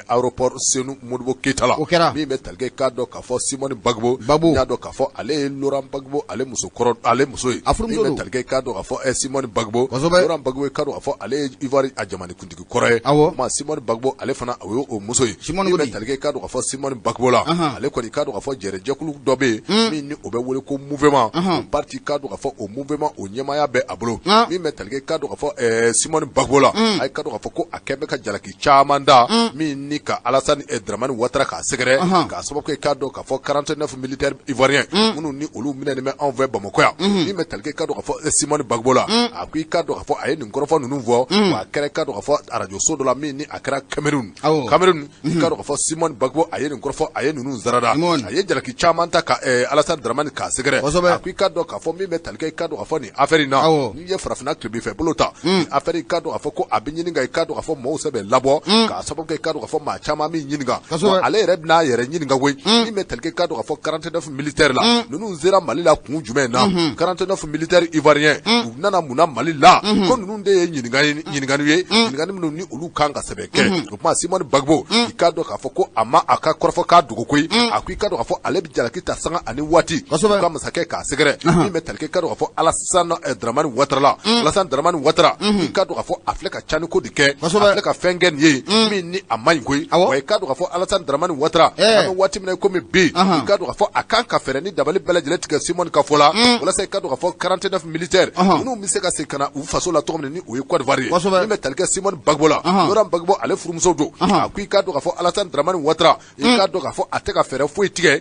aéroport Senu Modibo Keyita la. O kɛra. Min bɛ tali kɛ, i k'a dɔn k'a fɔ Simone Gbagbo, Gbagbo, n y'a dɔn k'a fɔ ale ye Laurent Gbagbo ale muso kɔrɔ, ale muso ye. A furumuso Min bɛ don. tali kɛ, i k'a dɔn k'a fɔ Simone Gbagbo, Laurent Gbagbo, i k'a dɔn k'a fɔ ale ye Ivoire a jamanakuntigi kɔrɔ ye. Ma Simone Gbagbo, ale fana o ye o muso ye. Simone Min bɛ Godi. tali kɛ, i k'a dɔn k'a fɔ Simone Gbagbo la, ale kɔni, i k'a dɔn k'a fɔ jɛrɛjɛkulu dɔ bɛ yen min ni o bɛ wele ko mouvement, o parti, i k'a dɔn k'a fɔ o mouvement o ɲɛmaaya bɛ a bolo. Min bɛ tali kɛ, i k'a dɔn k'a fɔ Simone Gbagbo la, a k'a dɔn k'a fɔ ko a kɛlen bɛ ka jalaki caman da min ni ka Alassane Dramane Ouattara k'a sɛgɛrɛ, k'a sababu kɛ, i k'a dɔn k'a fɔ 49 militaires ivoiriens minnu ni olu minɛnen bɛ anw fɛ Bamakɔ yan. Min bɛ tali kɛ, i k'a dɔn k'a fɔ Simone Gbagbo la, a ko i k'a dɔn k'a fɔ a ye nin kɔrɔfɔ ninnu fɔ, wa a kɛra, i k'a dɔn k'a fɔ arajo so dɔ la min ni a kɛra Cameroun. Cameroun, i k'a dɔn k'a fɔ Simone Gbagbo a ye nin kɔrɔfɔ, a ye ninnu sarada, a ye jalaki caman ta ka Alassane Dramane k'a sɛgɛrɛ. A ko i k'a dɔn k'a fɔ min bɛ tali kɛ, i k'a dɔn k'a fɔ nin affaire in na, n'i ye farafinna tilebinfɛ bolo ta, nin affaire, i k'a dɔn k'a fɔ ko a bɛ ɲini ka, i k'a dɔn k'a fɔ maaw sɛbɛ labɔ, k'a sababu kɛ, i k'a dɔn k'a fɔ maa caman min ɲininka, ale yɛrɛ bɛna a yɛrɛ ɲininka koyi. Min bɛ tali kɛ, i k'a dɔn k'a fɔ 49 militaires la, ninnu sera Mali la kun jumɛn na? 49 militaires ivoiriens, u nana mun na Mali la? Ko ninnu de ye ɲininkali ye, ɲininkali minnu ni olu kan ka sɛbɛn kɛ. O tuma Simone Gbagbo, i k'a dɔn k'a fɔ ko a ma a ka kɔrɔfɔ k'a dogo koyi. A ko i k'a dɔn k'a fɔ ale bɛ jalaki ta sanga ani waati ka masakɛ k'a sɛgɛrɛ. Min bɛ tali kɛ, i k'a dɔn k'a fɔ Alassane Dramane Ouattara la, Alassane Dramane Ouattara, i k'a dɔn k'a fɔ a filɛ ka cani ko de kɛ, a filɛ ka fɛn kɛ nin ye min ni a man ɲi koyi. Wa i k'a dɔn k'a fɔ Alassane Dramane Ouattara, an bɛ waati min na komi bi, i k'a dɔn k'a fɔ a kan ka fɛɛrɛ ni dabali bɛɛ lajɛlen tigɛ Simone ka fɔ la, walasa i k'a dɔn k'a fɔ 49 militaires ninnu bɛ se ka segin ka na u faso la cogo min, ni o ye Côte d'Ivoire ye. Min bɛ tali kɛ Simone Gbagbo la, Laurent Gbagbo ale furumuso don. A ko i k'a dɔn k'a fɔ Alassane Dramane Ouattara, i k'a dɔn k'a fɔ a tɛ ka fɛɛrɛ foyi tigɛ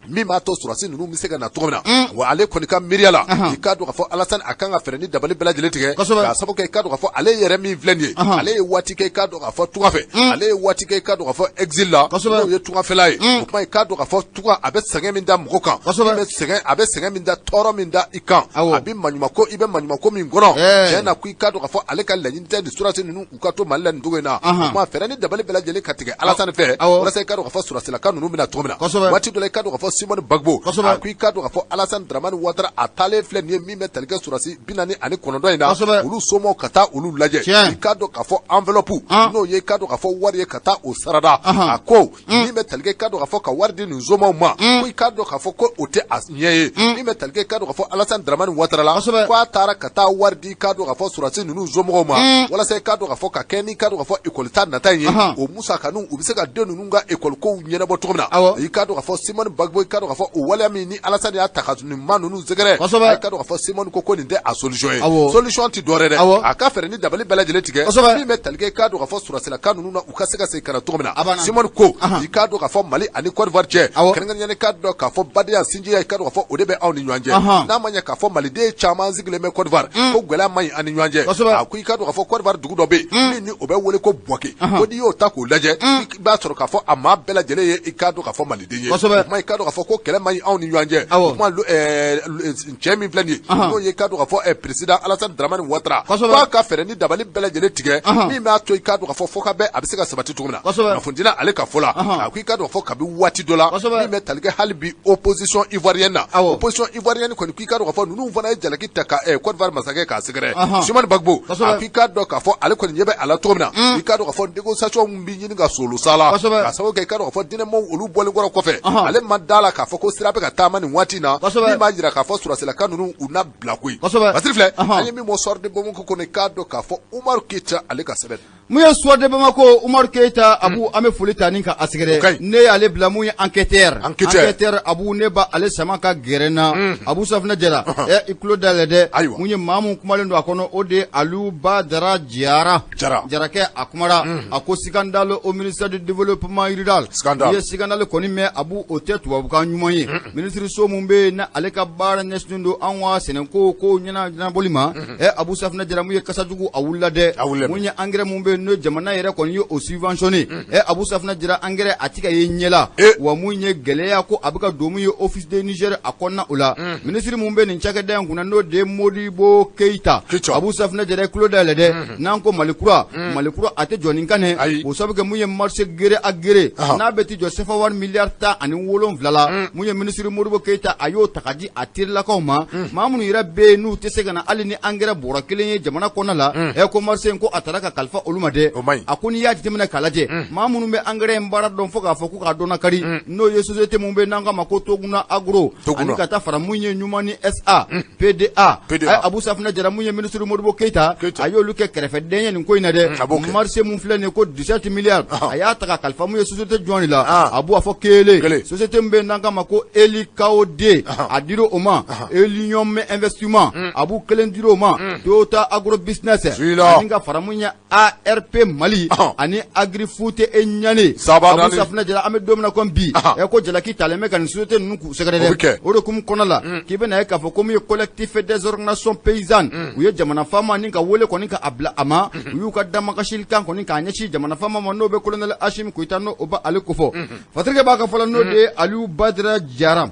min b'a to sɔrɔdasi ninnu bɛ se ka na cogo min na. Wa ale kɔni ka miiriya la, i k'a dɔn k'a fɔ Alassane a kan ka fɛɛrɛ ni dabali bɛɛ lajɛlen tigɛ, k'a sababu kɛ, i k'a dɔn k'a fɔ ale yɛrɛ min filɛ nin ye, ale ye waati kɛ, i k'a dɔn k'a fɔ tunga fɛ, ale ye waati kɛ, i k'a dɔn k'a fɔ exil la, n'o ye tungafɛla ye. O tuma i k'a dɔn k'a fɔ tunga a bɛ sɛgɛn min da mɔgɔ kan, sɛgɛn a bɛ sɛgɛn min da, tɔɔrɔ min da i kan, a bɛ maɲumanko, i bɛ maɲumanko min kɔnɔ, tiɲɛ na ko i k'a dɔn k'a fɔ ale ka laɲini tɛ nin sɔrɔdasi ninnu u ka to Mali la nin cogo in na. O tuma fɛɛrɛ ni dabali bɛɛ lajɛlen ka tigɛ Alassane fɛ, walasa i k'a dɔn k'a fɔ sɔrɔdasilaka ninnu bɛna cogo min na. Waati dɔ la, i k'a dɔn k'a fɔ Simone Gbagbo, a ko i k'a dɔn k'a fɔ Alassane Dramane Ouattara a taalen filɛ nin ye min bɛ tali kɛ sɔrɔdasi 49 in na, olu somaw ka taa olu lajɛ, i k'a dɔn k'a fɔ enveloppe, n'o ye i k'a dɔn k'a fɔ wari ye, ka taa o sarada. A ko min bɛ tali kɛ, i k'a dɔn k'a fɔ ka wari di nin somaw ma, ko i k'a dɔn k'a fɔ ko o tɛ a ɲɛ ye. Min bɛ tali kɛ, i k'a dɔn k'a fɔ Alassane Dramane Ouattara la, ko a taara ka taa wari di, i k'a dɔn k'a fɔ sɔrɔdasi ninnu somɔgɔw ma, walasa i k'a dɔn k'a fɔ ka kɛ ni i k'a dɔn k'a fɔ ekɔli ta nata in ye, o musakaninw u bɛ se ka den ninnu ka ekɔli kow ɲɛnabɔ cogo min na. I k'a dɔn k'a fɔ Simone Gbagbo, i k'a dɔn k'a fɔ o waleya min ni Alassane y'a ta ka nin maa ninnu sɛgɛrɛ, i k'a dɔn k'a fɔ Simone ko nin tɛ a solution ye. Solution tɛ dɔwɛrɛ dɛ, a ka fɛɛrɛ ni dabali bɛɛ lajɛlen tigɛ min bɛ tali kɛ, i k'a dɔn k'a fɔ sɔrɔdasilaka ninnu na, u ka se ka segin ka na cogo min na. Simone ko i k'a dɔn k'a fɔ Mali ani Côte d'Ivoire cɛ, kɛrɛnkɛrɛnnenya i k'a dɔn k'a fɔ badenya sinjiya, i k'a dɔn k'a fɔ o de bɛ anw ni ɲɔgɔn cɛ. N'a ma ɲɛ k'a fɔ maliden caman sigilen bɛ Côte d'Ivoire, ko gɛlɛya man ɲi an ni ɲɔgɔn cɛ. A ko i k'a dɔn k'a fɔ Côte d'Ivoire dugu dɔ bɛ yen min ni o bɛ wele ko Bouaké, ko n'i y'o ta k'o lajɛ, i b'a sɔrɔ k'a fɔ a maa bɛɛ lajɛlen ye, i k'a dɔn k'a fɔ maliden ye. O tuma i k'a dɔn k'a fɔ ko kɛlɛ man ɲi anw ni ɲɔgɔn cɛ. O tuma cɛ min filɛ nin ye, n'o ye i k'a dɔn k'a fɔ président Alassane Dramane Ouattara, k'a ka fɛɛrɛ ni dabali bɛɛ lajɛlen tigɛ min b'a to i k'a dɔn k'a fɔ fɔkabɛn a bɛ se ka sabati cogo min na. Kunnafonidila ale ka fɔ la, a ko i k'a dɔn k'a fɔ kabi waati dɔ la, min bɛ tali kɛ hali bi opposition ivoirienne na, opposition ivoirienne kɔni ko i k'a dɔn k'a fɔ ninnu fana ye jalaki ta ka Côte d'Ivoire masakɛ k'a sɛgɛrɛ. Simone Gbagbo, a ko i k'a dɔn k'a fɔ ale kɔni ɲɛ bɛ a la cogo min na, i k'a dɔn k'a fɔ négociation bɛ ɲini ka solo sa la, k'a sababu kɛ i k'a dɔn k'a fɔ diinɛmaaw olu bɔlen kɔrɔ kɔfɛ, ale ma da la. la k'a fɔ ko sira bɛ ka taama nin waati in na min b'a jira k'a fɔ sɔrɔdasilaka ninnu u na bila koyi Fasiri filɛ an ye min bɔ Soir de Bamako kɔnɔ i k'a dɔn k'a fɔ Umaru Keyita ale ka sɛbɛn. Mun ye Soir de Bamako Umaru Keyita Abu an bɛ foli ta ni ka a sɛgɛrɛ ne y'ale bila mun ye enquêteur enquêteur Abu ne b'ale sama ka gɛrɛ na Abu Safunɛ Jara i tulo dayɛlɛ dɛ ayiwa mun ye maa mun kumalen don a kɔnɔ o de ye Aliou Badara Jara Jarakɛ a kumara a ko scandale au ministère du développement rural i ye scandale kɔni mɛn Abu o tɛ tubabukan ɲuman ye minisiriso min bɛ yen n'ale ka baara ɲɛsinnen don an ka sɛnɛko ko ɲɛnabɔli ma Abu Safunɛ Jara mun ye kasajugu a wulila dɛ mun ye engrais mun bɛ yen n'o jamana yɛrɛ kɔni ye o subventionné Abu Safunɛ Jara engrais a tɛ ka ye ɲɛ la wa mun ye gɛlɛya ko a bɛ ka don mun ye Office du Niger a kɔnɔna o la minisiri mun bɛ nin cakɛda in kunna n'o de ye Modibo Keyita Abu Safunɛ Jara tulo dayɛlɛ dɛ n'an ko Mali kura Mali kura a tɛ jɔ ni kan o sabu kɛ mun ye marché gré à gré n'a bɛ t'i jɔ sefa wari miliyari 17 la mun ye minisiri Modibo Keyita a y'o ta ka di a terilakaw ma maa minnu yɛrɛ bɛ yen n'u tɛ se ka na hali ni angɛrɛ bɔrɔ kelen ye jamana kɔnɔna la ko marché in ko a taara ka kalifa olu ma dɛ a ko n'i y'a jateminɛ k'a lajɛ maa minnu bɛ angɛrɛ in baara dɔn fo k'a fɔ ko k'a dɔn kari n'o ye société mun bɛ n'an k'a ma ko Toguna Agro ani ka taa fara mun ye Ɲumani SA PDA Abu Safunɛ Jara mun ye minisiri Modibo Keyita a y'olu kɛ kɛrɛfɛden ye nin ko in na dɛ marché mun filɛ nin ye ko 17 milliards a y'a ta ka kalifa mun ye société jɔn de la a b'o fɔ kelen société min bɛ n'an k'a ma ko Elikao D a dira o ma Elium Investissement Abu kelen dira o ma Toyota Agro Business ani ka fara mun ye ARP Mali ani Agrifoot et Ɲane Abu Safunɛ Jara an bɛ don min na komi bi ko jalaki talen bɛ ka nin société ninnu k'u sɛgɛrɛ dɛ o de hukumu kɔnɔ la k'i bɛna ye k'a fɔ ko min ye collectif des organisations paysannes u ye jamana faama ni ka wele kɔni ka a bila a ma u y'u ka damakasilikan kɔni k'a ɲɛsin jamana faama ma n'o bɛ colonel Asimi Goyita n'o b'ale kofɔ Fatirikɛ b'a ka fɔ la n'o de ye Aliou Badara Jara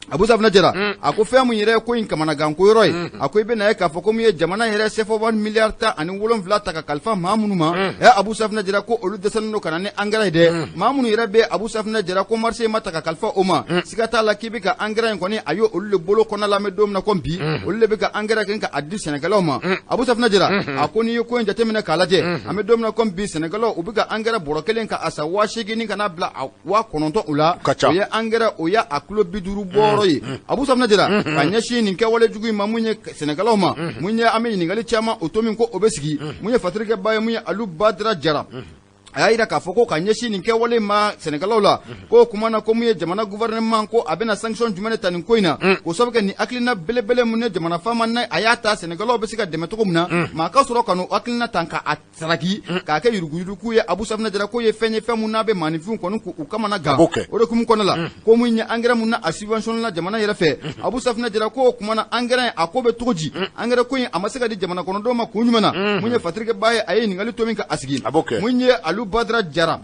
Abu Safunɛ Jara a ko fɛn mun yɛrɛ ko in kamanaganko yɔrɔ ye a ko i bɛna ye k'a fɔ ko min ye jamana yɛrɛ sefa wari miliyari 17 ta ka kalifa maa minnu ma Abu Safunɛ Jara ko olu dɛsɛlen don ka na ni angɛrɛ ye dɛ maa minnu yɛrɛ bɛ Abu Safunɛ Jara ko marché ma ta ka kalifa o ma siga t'a la k'i bɛ ka angɛrɛ in kɔni a ye olu de bolo kɔnɔna la an bɛ don min na komi bi olu de bɛ ka angɛrɛ kɛ ka a di sɛnɛkɛlaw ma Abu Safunɛ Jara a ko n'i ye ko in jateminɛ k'a lajɛ an bɛ don min na komi bi sɛnɛkɛlaw u bɛ ka angɛrɛ bɔrɔ kelen ka a san 8000 ka n'a bila 9000 o la o ye angɛrɛ o y'a kilo 50 bɔyɔrɔ ye Abu Safunɛ Jara ka ɲɛsin nin kɛwale jugu in ma mun ye sɛnɛkɛlaw ma mun ye an bɛ ɲininkali caman o to min ko o bɛ sigi mun ye Fatirikɛba ye mun ye Aliou Badara Jara a y'a jira k'a fɔ ko ka ɲɛsin nin kɛwale ma sɛnɛkɛlaw la ko o kuma na ko mun ye jamana gouvernement ko a bɛna sanction jumɛn de ta nin ko in na k'o sababu kɛ nin hakilina belebele mun ye jamana faama n'a a y'a ta sɛnɛkɛlaw bɛ se ka dɛmɛ cogo min na maa ka sɔrɔ ka n'o hakilina ta k'a saraki k'a kɛ yuruguyurugu ye Abu Safunɛ Jara k'o ye fɛn ye fɛn mun n'a bɛ maaninfinw kɔni k'u kamana gan o de hukumu kɔnɔ la ko mun ye angɛrɛ mun na a subvention la jamana yɛrɛ fɛ Abu Safunɛ Jara ko o kuma na angɛrɛ a ko bɛ cogo di angɛrɛ ko in a ma se ka di jamana kɔnɔdenw ma kun jumɛn na mun ye Fatirikɛba ye a ye ɲininkali to min ka a sigi mun ye Aliou Badara Jara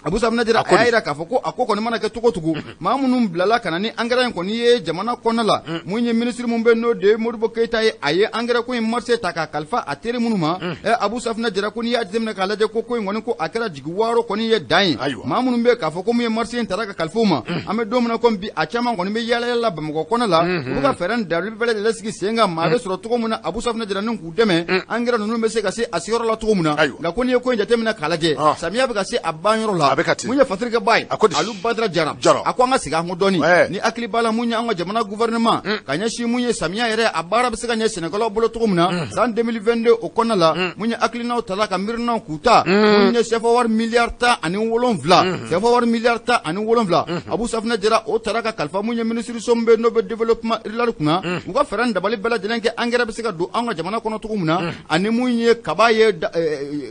Abu Safunɛ Jara a y'a jira k'a fɔ ko a ko kɔni mana kɛ cogo cogo maa minnu bilala ka na ni angɛrɛ in kɔni ye jamana kɔnɔna la mun ye minisiri mun bɛ n'o de ye Modibo Keyita ye a ye angɛrɛ ko in marché ta k'a kalifa a teri minnu ma Abu Safunɛ Jara ko n'i y'a jateminɛ k'a lajɛ ko ko in kɔni ko a kɛra jigi waaro kɔni ye dan ye maa minnu bɛ k'a fɔ ko mun ye marché in tara ka kalifa u ma an bɛ don min na komi bi a caman kɔni bɛ yaala yaala la Bamakɔ kɔnɔ la u bɛ ka fɛɛrɛ ni dabali bɛɛ lajɛlen sigi sen kan maa bɛ sɔrɔ cogo min na Abu Safunɛ Jara ni k'u dɛmɛ angɛrɛ ninnu bɛ se ka se a seyɔrɔ la cogo min na nka ko n'i ye ko in jateminɛ k'a lajɛ samiya bɛ ka se a ban yɔrɔ la mun ye Fatirikɛba ye Aliou Badara Jara a ko an ka segin an kɔ dɔɔni ni hakili b'a la mun ye an ka jamana gouvernement ka ɲɛsin mun ye samiya yɛrɛ a baara bɛ se ka ɲɛ sɛnɛkɛlaw bolo cogo min na san 2022 o kɔnɔna la mun ye hakilinaw tala ka miirinaw k'u ta mun ye sefa wari miliyari 17 sefa wari miliyari 17 Abu Safunɛ Jara o tara ka kalifa mun ye minisiriso min bɛ n'o bɛ développement rural kunna u ka fɛɛrɛ ni dabali bɛɛ lajɛlen kɛ angɛrɛ bɛ se ka don an ka jamana kɔnɔ cogo min na ani mun ye kaba ye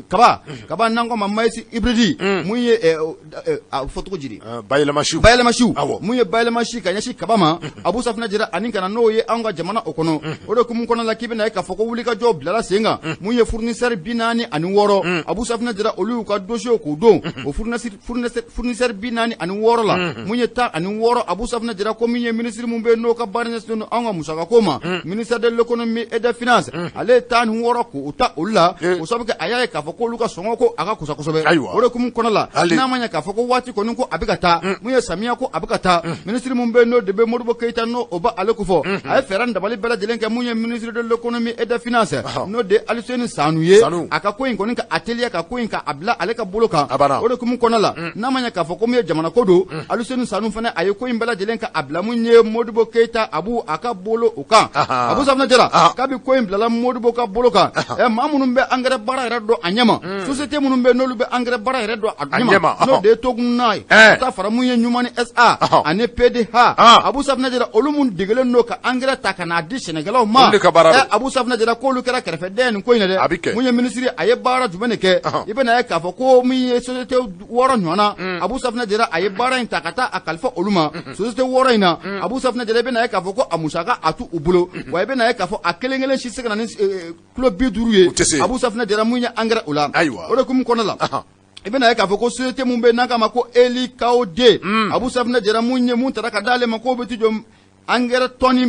kaba kaba n'an ko ma maïs hybride mun ye a fɔ cogo jiri bayɛlɛmasiw bayɛlɛmasiw mun ye bayɛlɛmasi ka ɲɛsin kaba ma Abu Safunɛ Jara ani ka na n'o ye an ka jamana o kɔnɔ o de hukumu kɔnɔ la k'i bɛna ye k'a fɔ ko wulikajɔ bilala sen kan mun ye fournisseur 46 Abu Safunɛ Jara olu y'u ka dossier k'u don o fournisseur 46 la mun ye 16 Abu Safunɛ Jara ko min ye minisiri mun bɛ n'o ka baara ɲɛsinnen don anw ka musakako ma ministère de l'économie et des finances ale ye 16 k'o ta olu la o sababu kɛ a y'a ye k'a fɔ k'olu ka sɔngɔ ko a ka kusa kosɛbɛ o de hukumu kɔnɔ la N'a ma ɲɛ k'a fɔ ko waati kɔni ko a bɛ ka taa, mun ye samiya ko a bɛ ka taa, minisiri min bɛ n'o de bɛ Modibo Keyita, n'o o bɛ ale kofɔ, a ye fɛɛrɛ ni dabali bɛɛ lajɛlen kɛ. Mun ye ministre de l'économie et des finances, n'o de ye Aluseni Sanu ye, a ka ko in kɔni ka a teliya ka ko in ka a bila ale ka bolo kan. O de hukumu kɔnɔ la, n'a ma ɲɛ k'a fɔ ko mun ye jamana ko don, Aluseni Sanu fana a ye ko in bɛɛ lajɛlen ka a bila mun ye Modibo Keyita Abu a ka bolo o kan. Abu Safunɛ Jara, kabi ko in bilala Modibo ka bolo kan, maa minnu bɛ angɛrɛ baara yɛrɛ dɔn a ɲɛma, société minnu bɛ n'olu bɛ angɛrɛ baara yɛrɛ dɔn a ɲɛma, n'o de ye Toguna ye, ka taa fara mun ye Ɲumani SA ani PDH, Abu Safunɛ Jara, olu mun degelen don ka angɛrɛ ta ka n'a di sɛnɛkɛlaw ma, Abu Safunɛ Jara, k'olu kɛra kɛrɛfɛdɛn nin ko in na dɛ. Mun ye minisiri a ye baara jumɛn de kɛ? I bɛna ye k'a fɔ ko min ye société 6 ɲɔgɔn na, Abu Safunɛ Jara, a ye baara in ta ka taa a kalifa olu ma. Société 6 in na, Abu Safunɛ Jara, i bɛna ye k'a fɔ ko a musaka a t'u bolo wa. I bɛna ye k'a fɔ a kelen kelen si se ka na ni kilo 50 ye, Abu Safunɛ Jara, mun ye angɛrɛ o la. O de hukumu kɔnɔ la, i bɛna ye k'a fɔ ko société mun bɛ n'an k'a ma ko Eli KOD, Abu Safunɛ Jara, mun ye mun taara ka d'ale ma k'o bɛ t'i jɔ angɛrɛ tɔni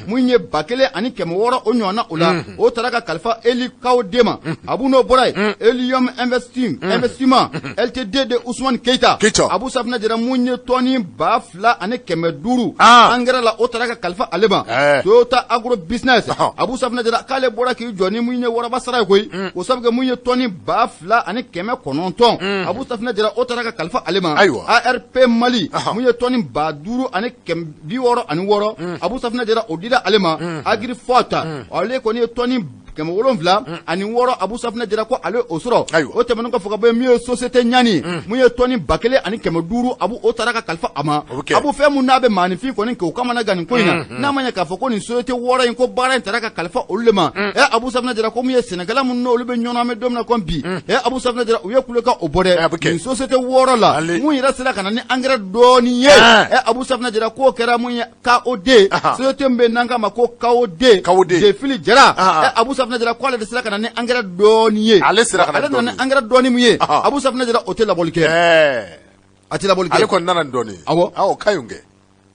mun ye 1600 o ɲɔgɔnna o la, o taara ka kalifa Eli KOD ma. Abu, n'o bɔra yen, Elium Investissement LTD de Usumani Keyita, Abu Safunɛ Jara, mun ye tɔni 2500 angɛrɛ la, o taara ka kalifa ale ma. Toyota Agro Business, Abu Safunɛ Jara, k'ale bɔra k'i jɔ ni mun ye waraba sara ye koyi, o sabu kɛ mun ye tɔni 2900, Abu Safunɛ Jara, o taara ka kalifa ale ma. ARP Mali, mun ye tɔni 5600, Abu Safunɛ Jara, o dira ale ma. Agri Fort, ale kɔni ye tɔni 706, Abu Safunɛ Jara, ko ale o sɔrɔ. O tɛmɛnen kɔfɛ ka bɔ yen, min ye société Ɲani, mun ye tɔni 1500, Abu, o taara ka kalifa a ma. Abu, fɛn mun n'a bɛ maaninfin kɔni kɛ, o kamana gan nin ko in na, n'a ma ɲɛ k'a fɔ ko nin société 6 in ko baara in taara ka kalifa olu de ma. Abu Safunɛ Jara, ko mun ye sɛnɛkɛla minnu n'olu bɛ ɲɔnɔ, an bɛ don min na komi bi, Abu Safunɛ Jara, u ye kulekan o bɔ dɛ. Nin société 6 la, mun yɛrɛ sera ka na ni angɛrɛ dɔɔni ye, Abu Safunɛ Jara, k'o kɛra mun ye KOD, société min bɛ n'an k'a ma ko KOD Defili Jara. Abu Safunɛ Jara, k'ale de sera ka na ni angɛrɛ dɔɔni ye. Ale sera ka ale nana ni angɛrɛ dɔɔni min ye, Abu Safunɛ Jara, o tɛ labɔli kɛ, a tɛ labɔli kɛ. Ale kɔni nana ni dɔɔni. Awɔ. Awɔ, ka ɲi kɛ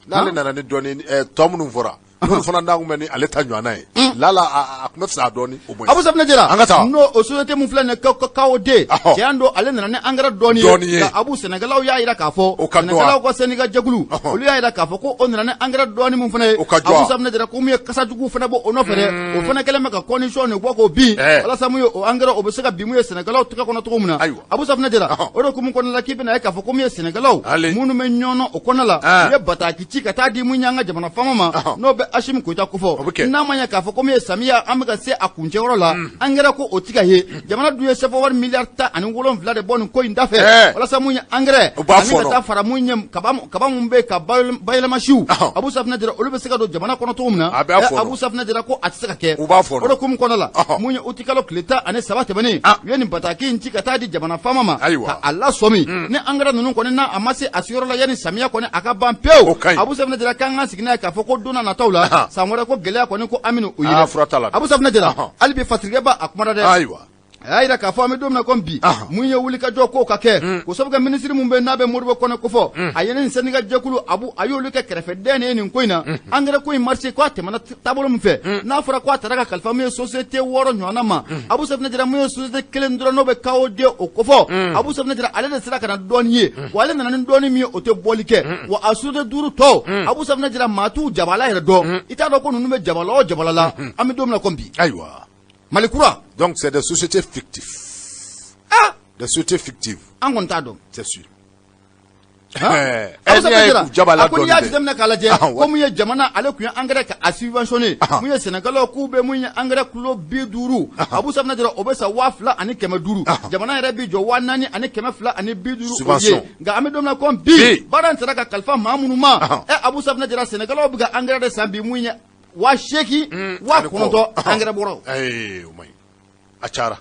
n'ale nana ni dɔɔni. Tɔ minnu fɔra, n'olu fana n'a kun bɛ ni ale ta ɲɔgɔnna ye, lala a kun bɛ fisaya dɔɔni o moins. Abu Safunɛ Jara, an ka taa. N'o o société mun filɛ nin ye KOD, tiɲɛ don, ale nana ni angɛrɛ dɔɔni ye. Nka Abu, sɛnɛkɛlaw y'a jira k'a fɔ, O ka dɔgɔ. Sɛnɛkɛlaw ka syndicat jɛkulu, olu y'a jira k'a fɔ ko o nana ni angɛrɛ dɔɔni mun fana ye, O ka dɔgɔ. Abu Safunɛ Jara, ko mun ye kasajugu fana bɔ o nɔfɛ dɛ, o fana kɛlen bɛ ka condition de bɔ k'o bin, walasa mun ye o angɛrɛ o bɛ se ka bin mun ye sɛnɛkɛlaw tɛgɛ kɔnɔ cogo min na. Abu Safunɛ Jara, o de hukumu kɔnɔna la, k'i bɛna ye k'a fɔ ko mun ye sɛnɛkɛlaw minnu bɛ ɲɔnɔ o kɔnɔna la, u ye bataki ci ka taa di mun y'an ka jamana faama ma, n'o bɛ Asimi Goyita kofɔ. N'a ma ɲɛ k'a fɔ ko min ye samiya, an bɛ ka se a kuncɛyɔrɔ la, angɛrɛ ko o ti ka ye. Jamana dun ye CFA wari miliyari 17 de bɔ nin ko in da fɛ, walasa mun ye angɛrɛ ani ka taa fara mun ye kaba mun bɛ ka bayɛlɛma siw, Abu Safunɛ Jara, olu bɛ se ka don jamana kɔnɔ cogo min na. Abu Safunɛ Jara, ko a tɛ se ka kɛ. O de hukumu kɔnɔna la, mun ye utikalo tile 13 tɛmɛnen, u ye nin bataki in ci ka taa di jamana faama ma, ka a lasɔmi ni angɛrɛ ninnu kɔni n'a a ma se a seyɔrɔ la yanni samiya kɔni a ka ban pewu. Abu Safunɛ Jara, k'an k'an sigi n'a ye k'a fɔ ko don n'a nataw la, san wɛrɛ ko gɛlɛya kɔni ko an bɛna o ye. Abu Safunɛ Jara, hali bi fasirikɛba a kumana dɛ. Ayiwa. A y'a jira k'a fɔ an bɛ don min na komi bi, mun ye wulikajɔ k'o ka kɛ, k'o sabu kɛ minisiri mun bɛ n'a bɛ Modibo Kɔnɛ kofɔ, a ye nin syndicat jɛkulu, Abu, a y'olu kɛ kɛrɛfɛdɛn ye nin ko in na. Angɛrɛ ko in marché k'a tɛmɛna taabolo min fɛ, n'a fɔra k'a taara ka kalifa mun ye société 6 ɲɔgɔnna ma, Abu Safunɛ Jara, mun ye société kelen dɔrɔn n'o bɛ KOD o kofɔ, Abu Safunɛ Jara, ale de sera ka na dɔɔni ye wa. Ale nana ni dɔɔni min ye, o tɛ bɔli kɛ wa. A société 5 tɔw, Abu Safunɛ Jara, maa t'u jabala yɛrɛ dɔn, i t'a dɔn ko ninnu bɛ jabala o jabala la. An bɛ don min na komi bi. Ayiwa. Mali kura. Donc c'est des sociétés fictives. Des sociétés fictives. An kɔni t'a dɔn. C'est sûr. A ko n'i y'a jateminɛ k'a lajɛ, ko mun ye jamana ale tun ye engrais ka a subventionné, mun ye sɛnɛkɛlaw k'u bɛ mun ye engrais kilo 50, Abu Safunɛ Jara, o bɛ san 2500, jamana yɛrɛ bi jɔ 4250 o ye. Nka an bɛ don min na komi bi, baara in sera ka kalifa maa minnu ma, Abu Safunɛ Jara, sɛnɛkɛlaw bɛ ka engrais de san bi mun ye 8000, 9000 engrais bɔrɔ. O man ɲi, a cayara.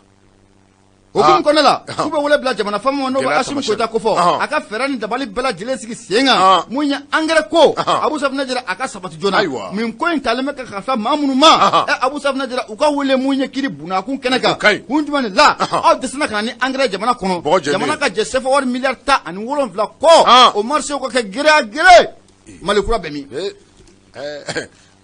O hukumu kɔnɔna la, k'u bɛ wele bila jamana faama ma, n'o bɛ Asimi Goyita kofɔ, a ka fɛɛrɛ ni dabali bɛɛ lajɛlen sigi sen kan, mun ye engrais ko, Abu Safunɛ Jara, a ka sabati joona. Nin ko in talen bɛ ka kalifa maa minnu ma, Abu Safunɛ Jara, u ka wele mun ye kiri bunakun kɛnɛ kan. Kun jumɛn de la aw dɛsɛra ka na ni engrais jamana kɔnɔ? Jamana ka jɛ CFA wari miliyari 17 kɔ, o marché ka kɛ gré à gré. Mali kura bɛ min?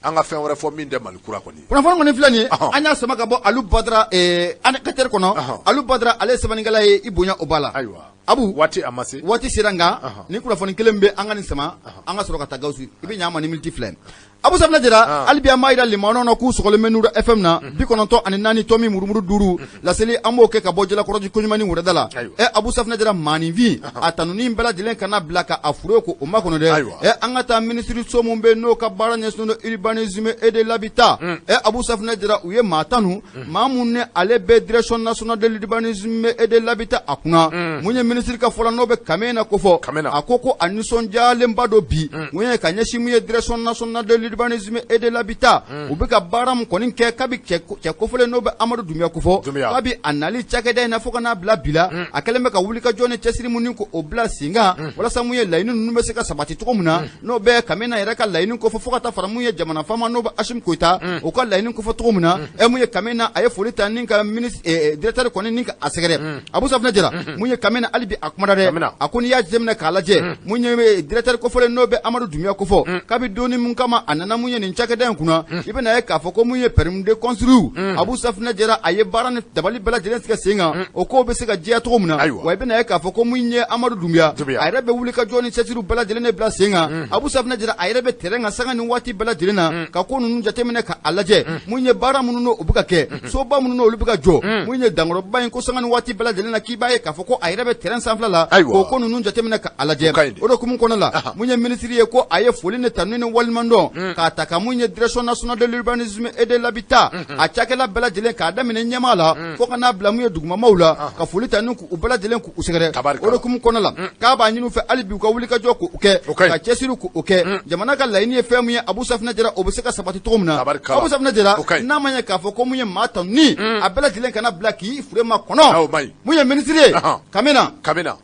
An ka fɛn wɛrɛ fɔ min tɛ Mali kura kɔni ye. Kunnafoni kɔni filɛ nin ye, an y'a sama ka bɔ Alu Badara enquêteur kɔnɔ. Alu Badara, ale ye sɛbɛnnikɛla ye, i bonya o b'a la. Ayiwa. Abu, waati a ma se. Waati sera, nka ni kunnafoni kelen bɛ, an ka nin sama, an ka sɔrɔ ka taa. Gawusu, i bɛ ɲa ma ni miniti 2. Abu Safinɛ Jara, hali bi an b'a jira limanaw na k'u sɔgɔlen bɛ Nuru FM na, 94 tomi murumuru 5. Laseli, an b'o kɛ ka bɔ Jalakɔrɔji koɲuman ni wɛrɛda la. Ɛ Abu Safinɛ Jara, maaninfin a tanuni bɛɛ lajɛlen kana bila ka a fure ko o makɔnɔ dɛ. Ɛ an ka taa minisiriso min bɛ n'o ka baara ɲɛsinnen don urbanisme et de l'habitat. Ɛ Abu Safinɛ Jara, u ye maa tanu, maa mun ni ale bɛ direction nationale de l'urbanisme et de l'habitat a kunna. Mun ye minisiri ka fɔ la, n'o bɛ Kamena kofɔ, a ko a nisɔndiyalenba don bi mun ye ka ɲɛsin mun ye direction nationale de l'urbanisme et de l'habitat, u bɛ ka baara min kɔni kɛ kabi cɛ kofɔlen n'o bɛ Amadu Dunbiya kofɔ, kabi a nali cakɛda in na fo ka n'a bila bi la, a kɛlen bɛ ka wulikajɔ ni cɛsiri mun ko o bila sen kan walasa mun ye laɲini ninnu bɛ se ka sabati cogo min na, n'o bɛ Kamena yɛrɛ ka laɲini kofɔ, fo ka taa fara mun ye jamana faama n'o bɛ Asimi Goyita, o ka laɲini kofɔ cogo min na. Ɛ mun ye Kamena, a ye foli ta ni ka ministre directeur kɔni ni ka a sɛgɛrɛ. Abu Safinɛ Jara, mun ye Kamena, hali bi a kumana dɛ. A ko n'i y'a jateminɛ k'a lajɛ, mun ye directeur kofɔlen n'o bɛ Amadu Dunbiya kofɔ, kabi donni mun kama a nana mun ye nin cakɛda in kunna, i bɛna ye k'a fɔ ko mun ye permis de construire, Abu Safinɛ Jara, a ye baara ni dabali bɛɛ lajɛlen tigɛ sen kan, o kow bɛ se ka jɛya cogo min na. Wa i bɛna ye k'a fɔ ko mun ye Amadu Dunbiya, a yɛrɛ bɛ wuli ka jɔ ni cɛsiriw bɛɛ lajɛlen de bila sen kan. Abu Safinɛ Jara, a yɛrɛ bɛ terrain kan sanga ni waati bɛɛ lajɛlen na ka ko ninnu jateminɛ ka a lajɛ, mun ye baara minnu n'o bɛ ka kɛ, soba minnu n'olu bɛ ka jɔ, mun ye dankɔrɔba in ko sanga ni waati bɛɛ lajɛlen na, k'i b'a ye k'a fɔ ko a yɛrɛ bɛ terrain sanfɛla la k'o ko ninnu jateminɛ ka a lajɛ. O de hukumu kɔnɔ la, mun ye minisiri ye ko a ye foli ni tanuni ni waleɲumandɔn k'a ta ka mun ye direction nationale de l'urbanisme et de l'habitat a cakɛla bɛɛ lajɛlen, k'a daminɛ ɲɛmaa la fo ka n'a bila mun ye dugumamaw la, ka foli ta ni k'u bɛɛ lajɛlen k'u sɛgɛrɛ. O de hukumu kɔnɔ la, k'a b'a ɲini u fɛ hali bi u ka wulikajɔ k'o kɛ, ka cɛsiri k'o kɛ. Jamana ka laɲini ye fɛn min ye, Abu Safinɛ Jara, o bɛ se ka sabati cogo min na. Abu Safinɛ Jara, n'a ma ɲɛ k'a fɔ ko mun ye maa tanuni, a bɛɛ lajɛlen kana bila k'i fure makɔnɔ. Mun ye minisiri ye Kamena, Kamena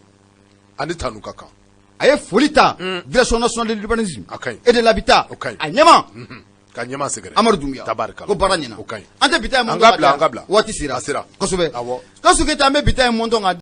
ani tanu ka kan. A ye foli ta direction nationale de l'urbanisme et de l'habitat a ɲɛmaa, ka ɲɛmaa sɛgɛrɛ. Amadu Dunbiya. Tabarikala. Ko baara ɲɛna. O ka ɲi. An tɛ bi ta in An ka bila, an ka bila. Waati sera. A sera. Kosɛbɛ. Awɔ. Gawusu Keyita, an bɛ bi ta in mɔntɔn kan.